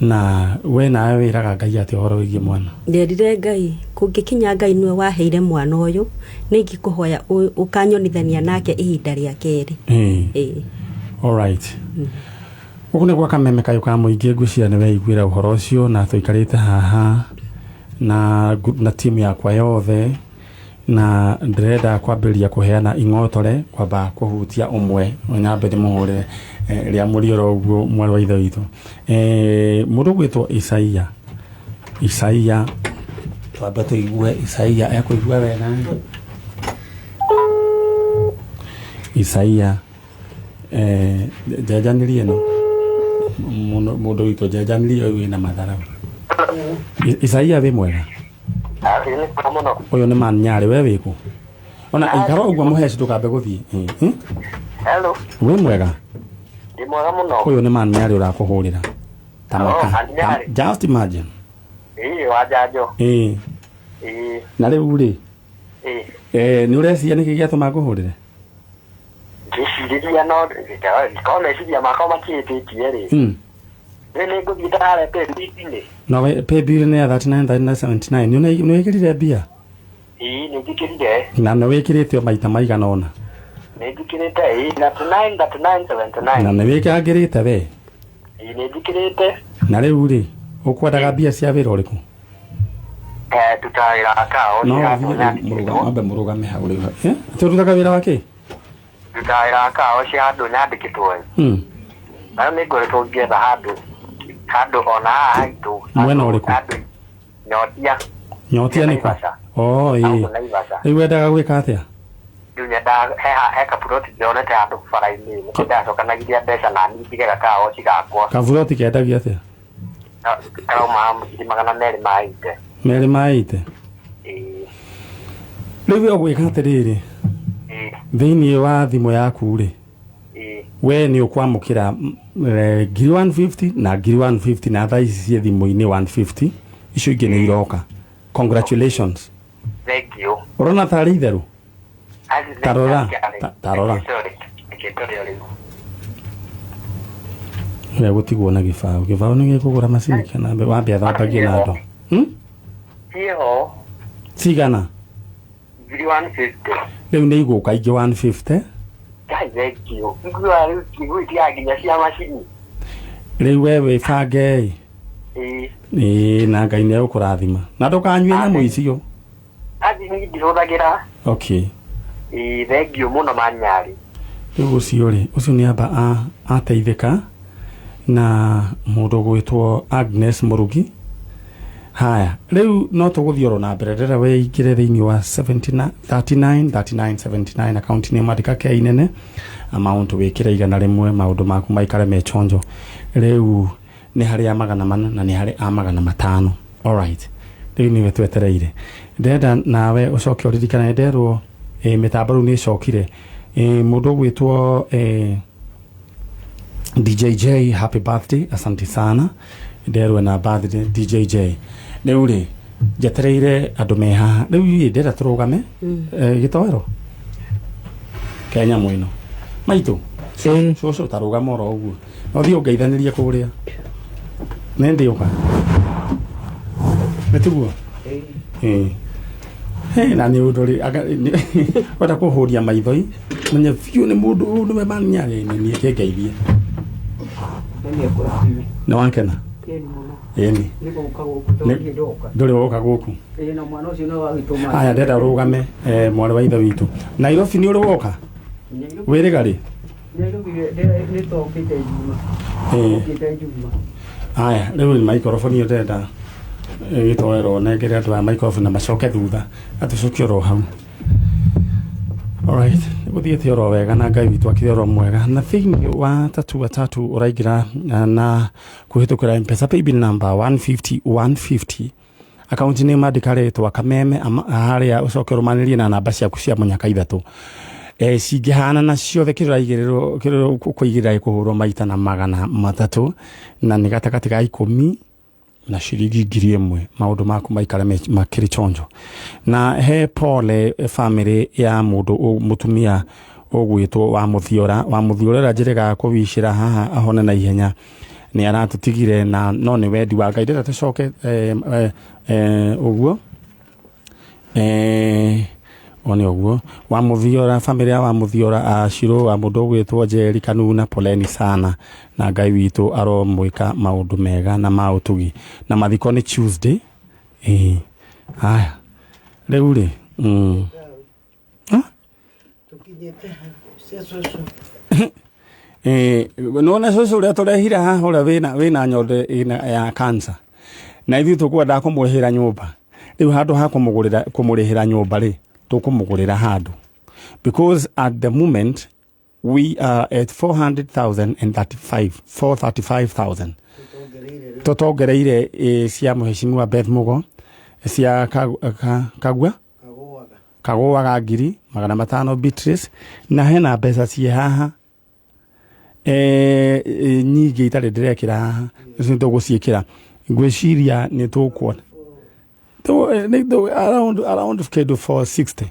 Na we nawe wĩraga Ngai atĩ ũhoro wĩgiĩ mwana. Nderire Ngai kũngĩkinya Ngai nĩwe waheire mwana ũyũ nĩ ingĩkũhoya ũkanyonithania nake ihinda rĩa kerĩ. Ĩĩ. All right. Gũkũ nĩ gwa Kameme kayũ ka mũingĩ, ngwĩciria nĩ weiguĩra ũhoro ũcio na tũikarĩte haha na timu yakwa yothe na ndĩrenda kwambĩrĩria kũheana ing'otore kwamba kũhutia ũmwe nyambe ndĩmũhũre rĩa mũrioro ũguo mwarĩ wa ithe witũ. Mũndũ ũgwĩtwo Isaia, Isaia twambe tũigue Isaia ekũigua wega. Isaia njenjanĩrie ĩno mũndũ witũ njenjanĩrie ũyũ wĩna matharau. Isaia wĩ mwega? Ũyũ nĩ man Nyarĩ, we wĩkũ? Ona ikara ũguo mũheci ndũkambe gũthiĩ. Hello. Wĩ mwega? Ndĩ mwega mũno. Ũyũ nĩ man Nyarĩ ũrakũhũrĩra. Tamaka. Oh, Man Nyarĩ. Just imagine. Ĩĩ wa njanjo. Ĩĩ. Ĩĩ. Na rĩu rĩ Ĩĩ. Nĩ ũreciria nĩkĩ gĩatũma ngũhũrĩre? Ngĩcirĩria no ngĩkorwo meciria makwa matiĩtĩtie rĩ. Rĩu nĩ ngũthiĩ ndahare pay-inĩ. No we pay bill nĩ ya 39 39 79. Nĩ wĩkĩrire mbia? Ĩĩ nĩ njĩkĩrire. Na nĩ wĩkĩrĩte o maita maigana ũna? Nĩ njĩkĩrĩte ĩĩ 39 39 79. Na nĩ wĩkangĩrĩte we? Ĩĩ nĩ njĩkĩrĩte. Na rĩu rĩ ũkwendaga mbia cia wĩra ũrĩkũ? Ndutaga wĩra wa kaũ. No ũthiĩ ambe mũrũgame hau rĩu. Atĩ ũrutaga wĩra wa kĩ? Ndutaga wĩra wa kaũ cia handũ nyandĩkĩtwo. Na nĩ ngoretwo ngĩetha handũ ona haha haitũ. Mwena ũrĩkũ? Nyotia. Nyotia nĩkũ? Oh ĩĩ. Rĩu wendaga gwĩka atĩa? Rĩu nyendaga he kaburoti ndĩronete handũ bara-inĩ nĩkĩo ndacokanagiria mbeca na niĩ ndige gakaoci gakwa. Kaburoti kendagio atĩa? Karauma 280,000. Merĩ ma ĩte? Ĩĩ. Rĩu ũgwĩka atĩrĩrĩ, thĩinĩ wa thimũ yaku rĩ, we nĩ ũkwamũkĩra 150 na 150 na thaa ici ciĩ thimũ-inĩ 150 icio ingĩ nĩ iroka. Congratulations. Thank you. Ũrona tarĩ itherũ? Tarora, tarora. We gũtigwo na gĩbaũ. Gĩbaũ nĩ gĩkũgũra macini kana wambe athambagie na andũ. Ciĩho. Cigana? 150. Rĩu nĩ igũka ingĩ 150. Ngai thank you. Nguo rĩu tigũitia nginya cia macini. Rĩu we wĩbange ĩ. Ĩĩ na Ngai nĩ egũkũrathima. Na ndũkanyue nyamũ icio. Athi niĩ ndihũthagĩra. Okay. Ĩĩ thank you mũno Manyarĩ. Rĩu ũcio rĩ, ũcio nĩ amba ateithĩka na mũndũ gwĩtwo Agnes Mũrugi. Haya, rĩu no tũgũthiĩ oro na mbere rĩrĩa weingĩre thĩinĩ wa 79 39 39 79 akaunti nĩ mandĩka K nene amount wĩkĩre 100 maũndũ maku maikare me chonjo. Rĩu nĩ harĩ a 400 na nĩ harĩ a 500. All right. Rĩu nĩwe twetereire. Ndĩrenda nawe ũcoke ũririkane nderwo mĩtambo rĩu nĩ ĩcokire. Mũndũ ũgwĩtwo DJJ happy birthday, asante sana. Nderwo na birthday DJJ. Rĩu rĩ njetereire andũ me haha. Rĩu ĩ ndĩrenda tũrũgame gĩtoero Kenya mwĩno maitũ cũcũ tarũgama oro ũguo no thiĩ ũngeithanĩrie kũrĩa nĩ ndĩũka nĩ tiguo. Ĩĩ na nĩ ũndũ rĩ wenda kũhũria maithoi menye biũ nĩ mũndũ ũyũ nĩwe Manyarĩ nĩ niĩ kĩngeithie. Nĩ wakena? Ĩni. Ndũrĩ woka gũkũ. Aya ndĩrenda ũrũgame mwarĩ wa ithe witũ. Nairobi nĩ ũrĩ woka? Wĩrĩga rĩ? Aya rĩu nĩ microphone ĩyo ndĩrenda gĩtoero nengere andũ aya microphone na macoke thutha atũcokie oro hau. Alright, gũthiĩte oro wega na Ngai witũ akĩrĩ oro mwega. Na thĩinĩ wa tatua tatu ũraingĩra na kũhĩtũkĩra M-Pesa paybill number 150 150, akaunti nĩ mandĩka rĩtwa Kameme harĩa, ũcoke ũrũmanĩrie na namba ciaku cia mũnyaka ithatũ. Cingĩhanana ciothe, kĩrĩa ũraigĩrĩrwo, kĩrĩa ũkũigĩrĩra gĩkũhũrwo maita na 300, na nĩ gatagatĩ ga 10 na ciringi 1,000. Maũndũ maku maikare makĩrĩ chonjo. Na he pole family ya mũndũ mũtumia ũgwĩtwo wa Mũthiora, wa Mũthiora ũrĩa njĩrĩgaga kũwicĩra haha ahone na ihenya, nĩ aratũtigire, na no nĩ wendi wa Ngai. Ndĩrenda tũcoke ũguo one ũguo wa Mũthiora, family ya wa Mũthiora, acirũ wa mũndũ ũgwĩtwo Njeri Kanuna, poleni sana, na Ngai witũ aromwĩka maũndũ mega na ma ũtugi. Na mathiko nĩ Tuesday. Ĩĩ, haya rĩu rĩ Tũkinyĩte cia cũcũ. Nĩwona cũcũ ũrĩa tũrehire haha, ũrĩa wĩna nyondo ya cancer, na ithuĩ tũkwendaga kũmwĩhĩra nyũmba. Rĩu handũ ha kũmũgũrĩra, kũmũrĩhĩra nyũmba rĩ, tũkũmũgũrĩra handũ, because at the moment we are at 400,035, 435,000 tũtongereire cia mũheshimiwa Beth Mugo, cia Kagua Kagũaga. Kagũaga 500,000, Beatrice, na hena mbeca ciĩ haha nyingĩ itarĩ ndĩrekĩra haha. Icio nĩ tũgũciĩkĩra, ngwĩciria nĩ tũkuona around kĩndũ 460.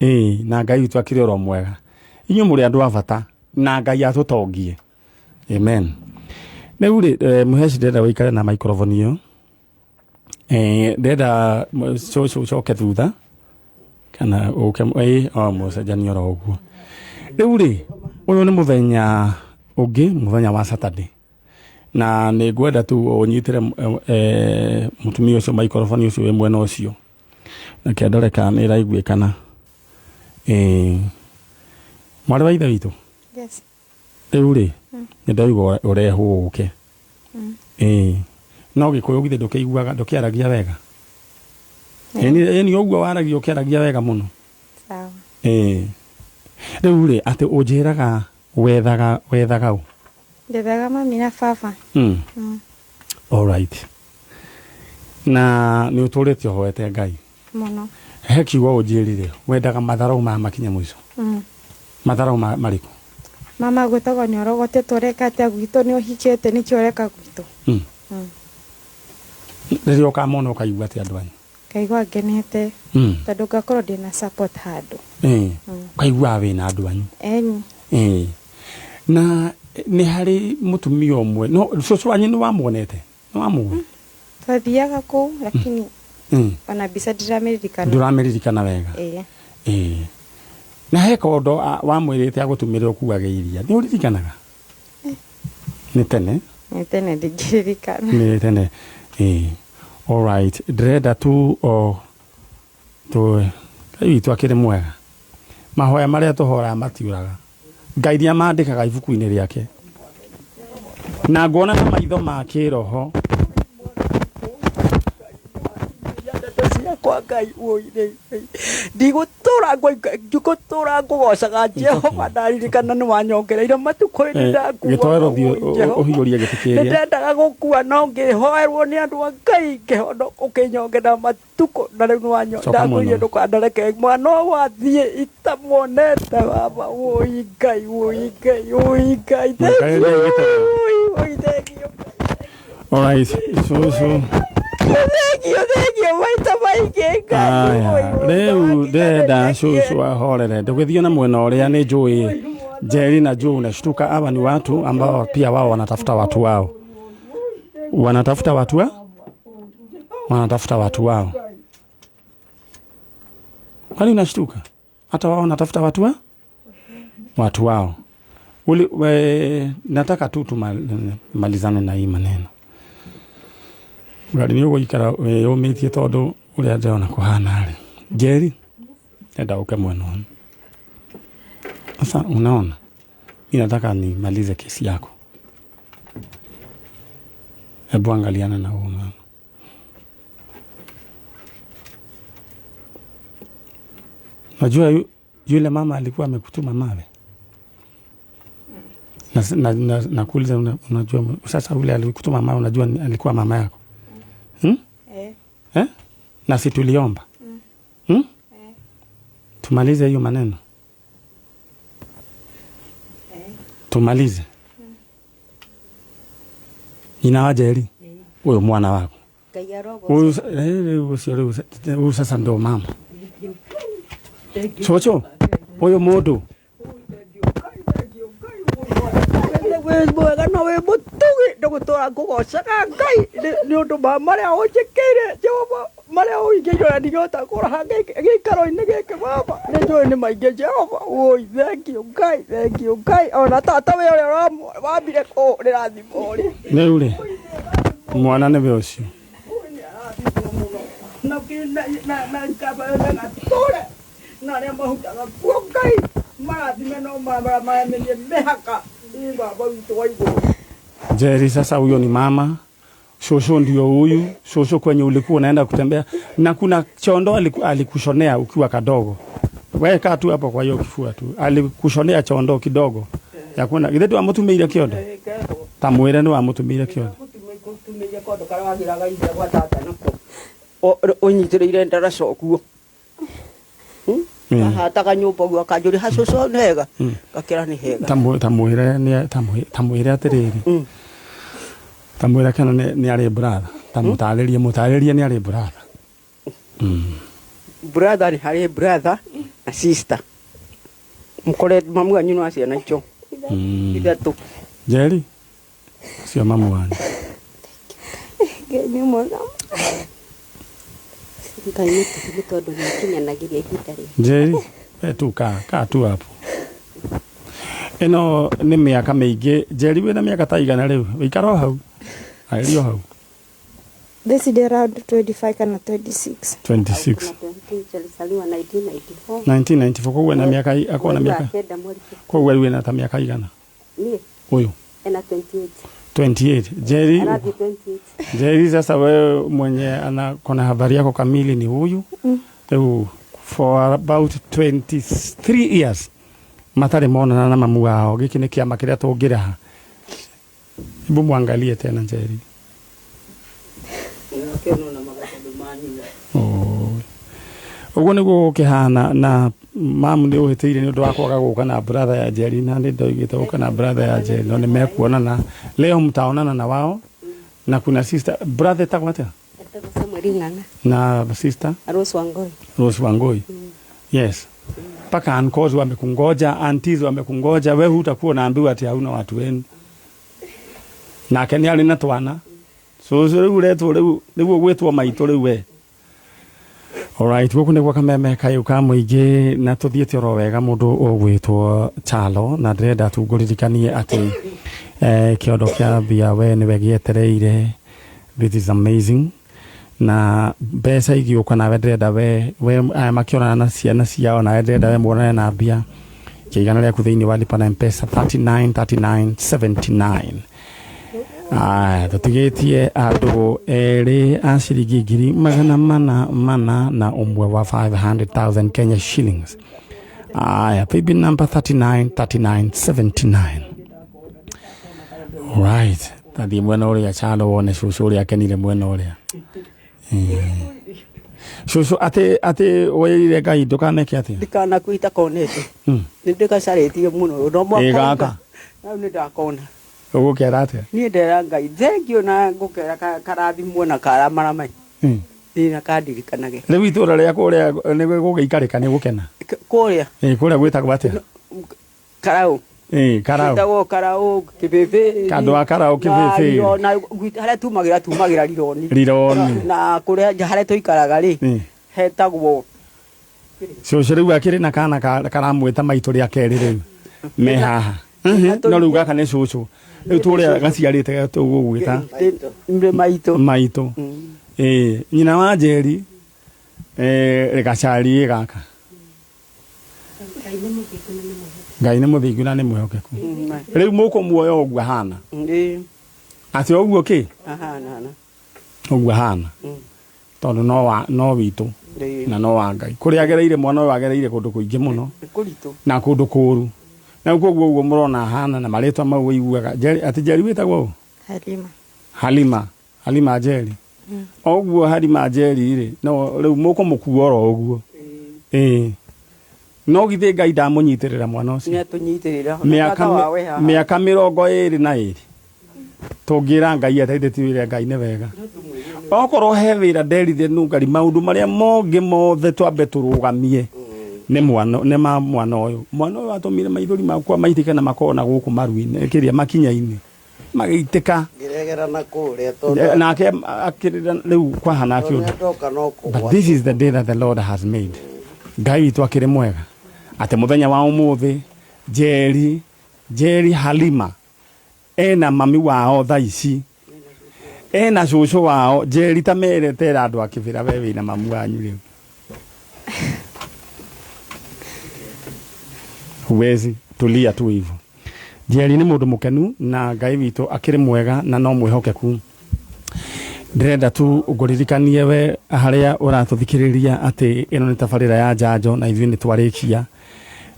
Ĩĩ, na Ngai witũ akĩrĩ oro mwega. Inyuĩ mũrĩ andũ a bata, na Ngai atũtongie, amen. Rĩu rĩ, mũheci, ndĩrenda wĩikare na microphone ĩyo. Ndĩrenda cũcũ ũcoke thutha kana ũke o mũcenjanie oro ũguo. Rĩu rĩ, ũyũ nĩ mũthenya ũngĩ, mũthenya wa Saturday, na nĩ ngwenda tu ũnyitĩre mũtumia ũcio microphone ũcio wĩ mwena ũcio, na kĩndore kana nĩ ĩraiguĩkana. Mwarĩ wa ithe witũ. Yes. Rĩu rĩ, nĩ ndaigua ũrehwo ũke. No gĩkũyũ githĩ ndũkĩiguaga, ndũkĩaragia wega? Ĩni ũguo waragia, ũkĩaragia wega mũno. Sawa. Rĩu rĩ, atĩ ũnjĩraga wethaga ũ? Ndethaga mami na baba. Alright, na nĩ ũtũrĩte ũhoete Ngai? Mũno. He kiugo ũnjĩrire, wendaga matharau ma makinye mũico. Matharau marĩkũ? Mama gwĩtagwo nĩ ũrogotetwo, ũreka atĩa gwitũ, nĩ ũhikĩte, nĩkĩ ũreka gwitũ? Rĩrĩa ũkamona ũkaigua atĩ andũ anyu? Ngaigua ngenete, tondũ ngakorwo ndĩna support handũ. Ũkaiguaga wĩna andũ anyu. Eni. Na nĩ harĩ mũtumia ũmwe, no cũcũ wanyu nĩ wamuonete, nĩ wamũĩ? Twathiaga kũu, lakini ona mbica ndiramĩririkana. Ndũramĩririkana wega? Ĩĩ. Na he kondo wamwĩrĩte agũtumĩre ũkuage iria, nĩ ũririkanaga? Nĩ tene. Nĩ tene, ndingĩririkana. Nĩ tene. Alright, ndĩrenda tu o tu Ngai witũ akĩrĩ mwega. Mahoya marĩa tũhoraga matiũraga. Ngai nĩ amandĩkaga ibuku-inĩ rĩake, na nguona na maitho ma kĩroho. Ciakwa Ngai, ũi ndigũtũra ngũtũra ngũgocaga Jehova, ndaririkana nĩ wanyongereire matukũ ĩndĩ ndakua. Gĩtoero, thiĩ ũhiũrie gĩtĩ nĩ kĩrĩa. Ndendaga gũkua, no ngĩhoerwo nĩ andũ a Ngai, ngĩhona, ũkĩnyongerera matukũ, na rĩu nĩ Coka ndakwĩrire mwena. ndũkanareke mwana ũyũ athiĩ itamuonete. Baba, ũi Ngai, ũi Ngai, ũi Ngai. Mũikarĩrie gĩtĩ. Ũi, ũi, thank you. Alright, cũcũ. Thank you, thank you maita maingĩ Ngai. Aya, Ũi, ũi, rĩu ndĩrenda thank you. cũcũ ahorere, ndũgĩthiĩ na mwena ũrĩa nĩ njũĩ Jerry na Joe unashtuka. Hawa ni watu ambao pia wao wanatafuta watu wao, wanatafuta watu wa? Wanatafuta watu wao. Kwani unashtuka? Hata wao wanatafuta watu wa? Watu wao. Nataka tu tumalizane na hii maneno. Ngari nĩ ũgũikara wĩyũmĩtie tondũ ũrĩa ndĩrona kũhana rĩ. Jerry, enda ũke mwena ũyũ. Sasa unaona, mi nataka nimalize kesi yako. Hebu angaliana na huyu mama. Najua Yule mama alikuwa amekutuma mawe na, na, na, na kuuliza unajua sasa ule alikutuma mawe unajua alikuwa mama yako hmm? Eh. Eh? Na si tuliomba hmm? Tumalize hiyo maneno tumalize nyina wa Njeri uyu mwana waku Ngai arogo huyu ucio riu huyu sasa ndo mama coco uyu mundu wĩ mwega na wĩ mũtugi ndũgũtũra ngũgocaga Ngai nĩ ũndũ ma marĩa ũnjĩkĩire Jehova marĩa ũingĩire na ndingĩhota kũraha gĩikaro-inĩ gĩkĩ baba nĩ njũĩ nĩ maingĩ Jehova woi thengiũ Ngai thengiũ Ngai ona tata we ũrĩa wambire kũhũrĩra thimũ rĩ riu ri mwana nĩwe ũcio na na na na na gatũre na arĩa mahutaga kuo Ngai marathime no maramĩrie mĩhaka ĩ baba witũ wa igũrũ. Njeri sasa huyo ni mama shosho ndio huyu shosho kwenye ulikuwa unaenda kutembea na kuna chondo alikushonea ukiwa kadogo wewe kaa tu hapo kwa hiyo kifua tu alikushonea chondo kidogo ya kwenda githe ndwamutumiire kiondo ta mwire ni wamutumiire kiondo Gũtumĩire kondo karĩa wagĩraga ithe gwa tata nako ũnyitĩrĩire ndaraca ũguo ahataga nyũmba ũguo akanjũria ha cũcũ nĩ hega ngakĩra nĩ hega ta mwire ta mwire atiriri ta mwire kana nĩ arĩ brother ta mũtarĩrie mũtarĩrie nĩ arĩ brother. Brother nĩ harĩ brother na sister mũkore mamu wanyu no ciana icio ithatũ. Njeri cio mamu wanyu. Ngai nĩ mwega. Ngai nĩ tũhũ tondũ nĩ akinyanagĩria ihinda rĩa Njeri we tu kaa tu hapo ĩno nĩ mĩaka mĩingĩ. Njeri wĩna mĩaka ta igana rĩu wĩikara o hau arĩrio hau. This is around 25 kana 26. 26. Alizaliwa 1994. 1994 koguo ena mĩaka akorwo na Mweri wa mĩaka kenda mweri koguo rĩu ena ta mĩaka igana niĩ ũyũ ena 28. 28 Njeri Arathiĩ 28. Njeri sasa wewe mwenye ana kona habari yako kamili ni huyu rĩu for about 23 years matarĩ monana na mamu wao gĩkĩ nĩ kĩama kĩrĩa tũngĩraha. Hebu mwangalie tena Njeri. Oh. Ũguo nĩguo gũkĩhana na mamu nĩ ũhĩtĩire nĩ ũndũ wa kwaga gũka na brother ya Njeri na nĩ ndoigĩte gũka na brother ya Njeri no nĩ mekuonana leo mtaonana na wao na kuna sister brother etagwo atĩa Etagwo Samuel Ng'ang'a. Na sister? Rose Wangoi. Rose Wangoi. Yes, mpaka uncles wamekungoja, aunties wamekungoja, we hutakuwa unaambiwa ati hauna watu wenu nake nĩ arĩ na twana cũcũ rĩu ũretwo rĩu nĩguo gwĩtwo maitũ rĩu we. Alright, gũkũ nĩguo kameme kayũ ka mũingĩ na tũthiĩte oro wega mũndũ ũgwĩtwo Chalo na ndĩrenda tu ngũririkanie atĩ kĩondo kĩa mbia we nĩwe gĩetereire. This is amazing na mbeca igĩũka nawe ndĩrenda we aya makĩonana na ciana ciao nawe ndĩrenda we muonane na mbia kĩigana rĩaku thĩinĩ wa lipa na mpesa 39 39 79. Aya tũtigĩtie andũ erĩ a ciringi 400,400 na ũmwe wa 500,000 Kenya shillings. Aya paybill number 39 39 79. Right, tathiĩ mwena ũrĩa Chalo wone cũcũ ũrĩa akenire mwena ũrĩa. Cũcũ atĩ wĩrire Ngai ndũkaneke atĩa? Ndikanaku itakonete nĩ ndĩgacarĩtie mũno no Ĩ gaka. Rĩu nĩ ndakona. Ũgũkera atĩa? Niĩ ndera Ngai thengio na ngũkera karathimwo na karamaramai ĩ na kandirikanage. Rĩu itũra rĩa kũrĩa nĩ gũgĩikarĩka nĩ gũkena. Kũrĩa Ĩ kũrĩa gwĩtagwo atĩa? Karau. Ĩ Karau. Gwĩtagwo Karau Kĩbĩbĩ. Kandũ wa Karau Kĩbĩbĩ. Na harĩa tumagĩra Rironi. Rironi. Na kũrĩa harĩa tũikaraga rĩ hetagwo Cũcũ rĩu akĩrĩ na kana karamwĩta maitũ rĩa kerĩ rĩu me haha. No rĩu gaka nĩ cũcũ rĩu tũrĩa gaciarĩte tũgũgwĩta nĩ maitũ. Maitũ. Ĩ nyina wa Njeri gacari gaka Ngai nĩ mũthingu na nĩ mwĩhokeku. Rĩu mũkũmuoya ũguo ahana. Ĩ. Atĩ ũguo kĩ? Ahana. Ũguo ahana. Tondũ no witũ. Na no wa Ngai kũrĩa agereire mwana ũyũ agereire kũndũ kũingĩ mũno kũritũ na kũndũ kũũru na koguo ũguo mũrona ahana na marĩtwa mau ũiguaga atĩ Njeri wĩtagwo ũ? Halima. Halima Halima Njeri o ũguo Halima Njeri rĩ no rĩu mũkũmũkua oro ũguo ĩĩ no githĩ Ngai ndamũnyitĩrĩra mwana ũcio nĩ atũnyitĩrĩra mĩaka 22 tũngĩra Ngai atĩ tiwĩre Ngai nĩ wega okorwo he wĩra nderithie nungari maũndũ marĩa mongĩ mothe twambe tũrũgamie nĩ mwana nĩ ma mwana ũyũ atũmire maithori makwa maitĩke na makorwo na gũkũ maru-inĩ kĩrĩa makinya-inĩ magĩitĩka ngĩregera na kũrĩa tondũ nake akĩrĩra rĩu kwahana kĩũndũ. ndoka no But this is the day that the Lord has made. Ngai witũ akĩrĩ mwega atĩ mũthenya wa ũmũthĩ Njeri Halima ena mami wao thaa ici ena cũcũ wao Njeri ta mere tera andũ akĩbĩra we wĩna mamu wanyu rĩu huwezi tulia tu hivyo. Njeri nĩ mũndũ mũkenu na Ngai witũ akĩrĩ mwega na no mwĩhokeku. Ndĩrenda tu ngũririkanie we harĩa ũratũthikĩrĩria atĩ ĩno nĩ tabarĩra ya njanjo na ithuĩ nĩ twarĩkia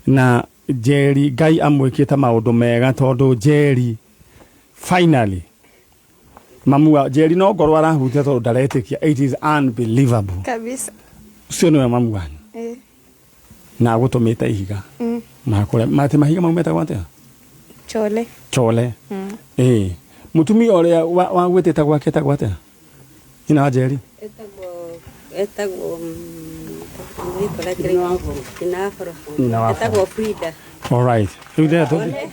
na Njeri Ngai amwĩkĩte maũndũ mega tondũ Njeri finally mamu wa Njeri no ngorwo arahutia tondũ ndaretĩkia it is unbelievable Kabisa. ũcio nĩwe mamu wanyu na agũtũmĩte ihiga makũrĩa matĩ mahiga mau metagwo atĩa Chole. chole ĩĩ mũtumia ũrĩa wagwĩtĩte gwake etagwo atĩa nyina wa Njeri etagwo Nyina wa etagwo Frida. All right. Rĩu ndĩrenda tũthiĩ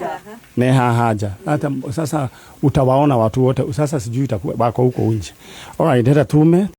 ne haha nja hata sasa utawaona watu wote sasa sijui itakuwa wako huko nje. All right, ndĩrenda tume.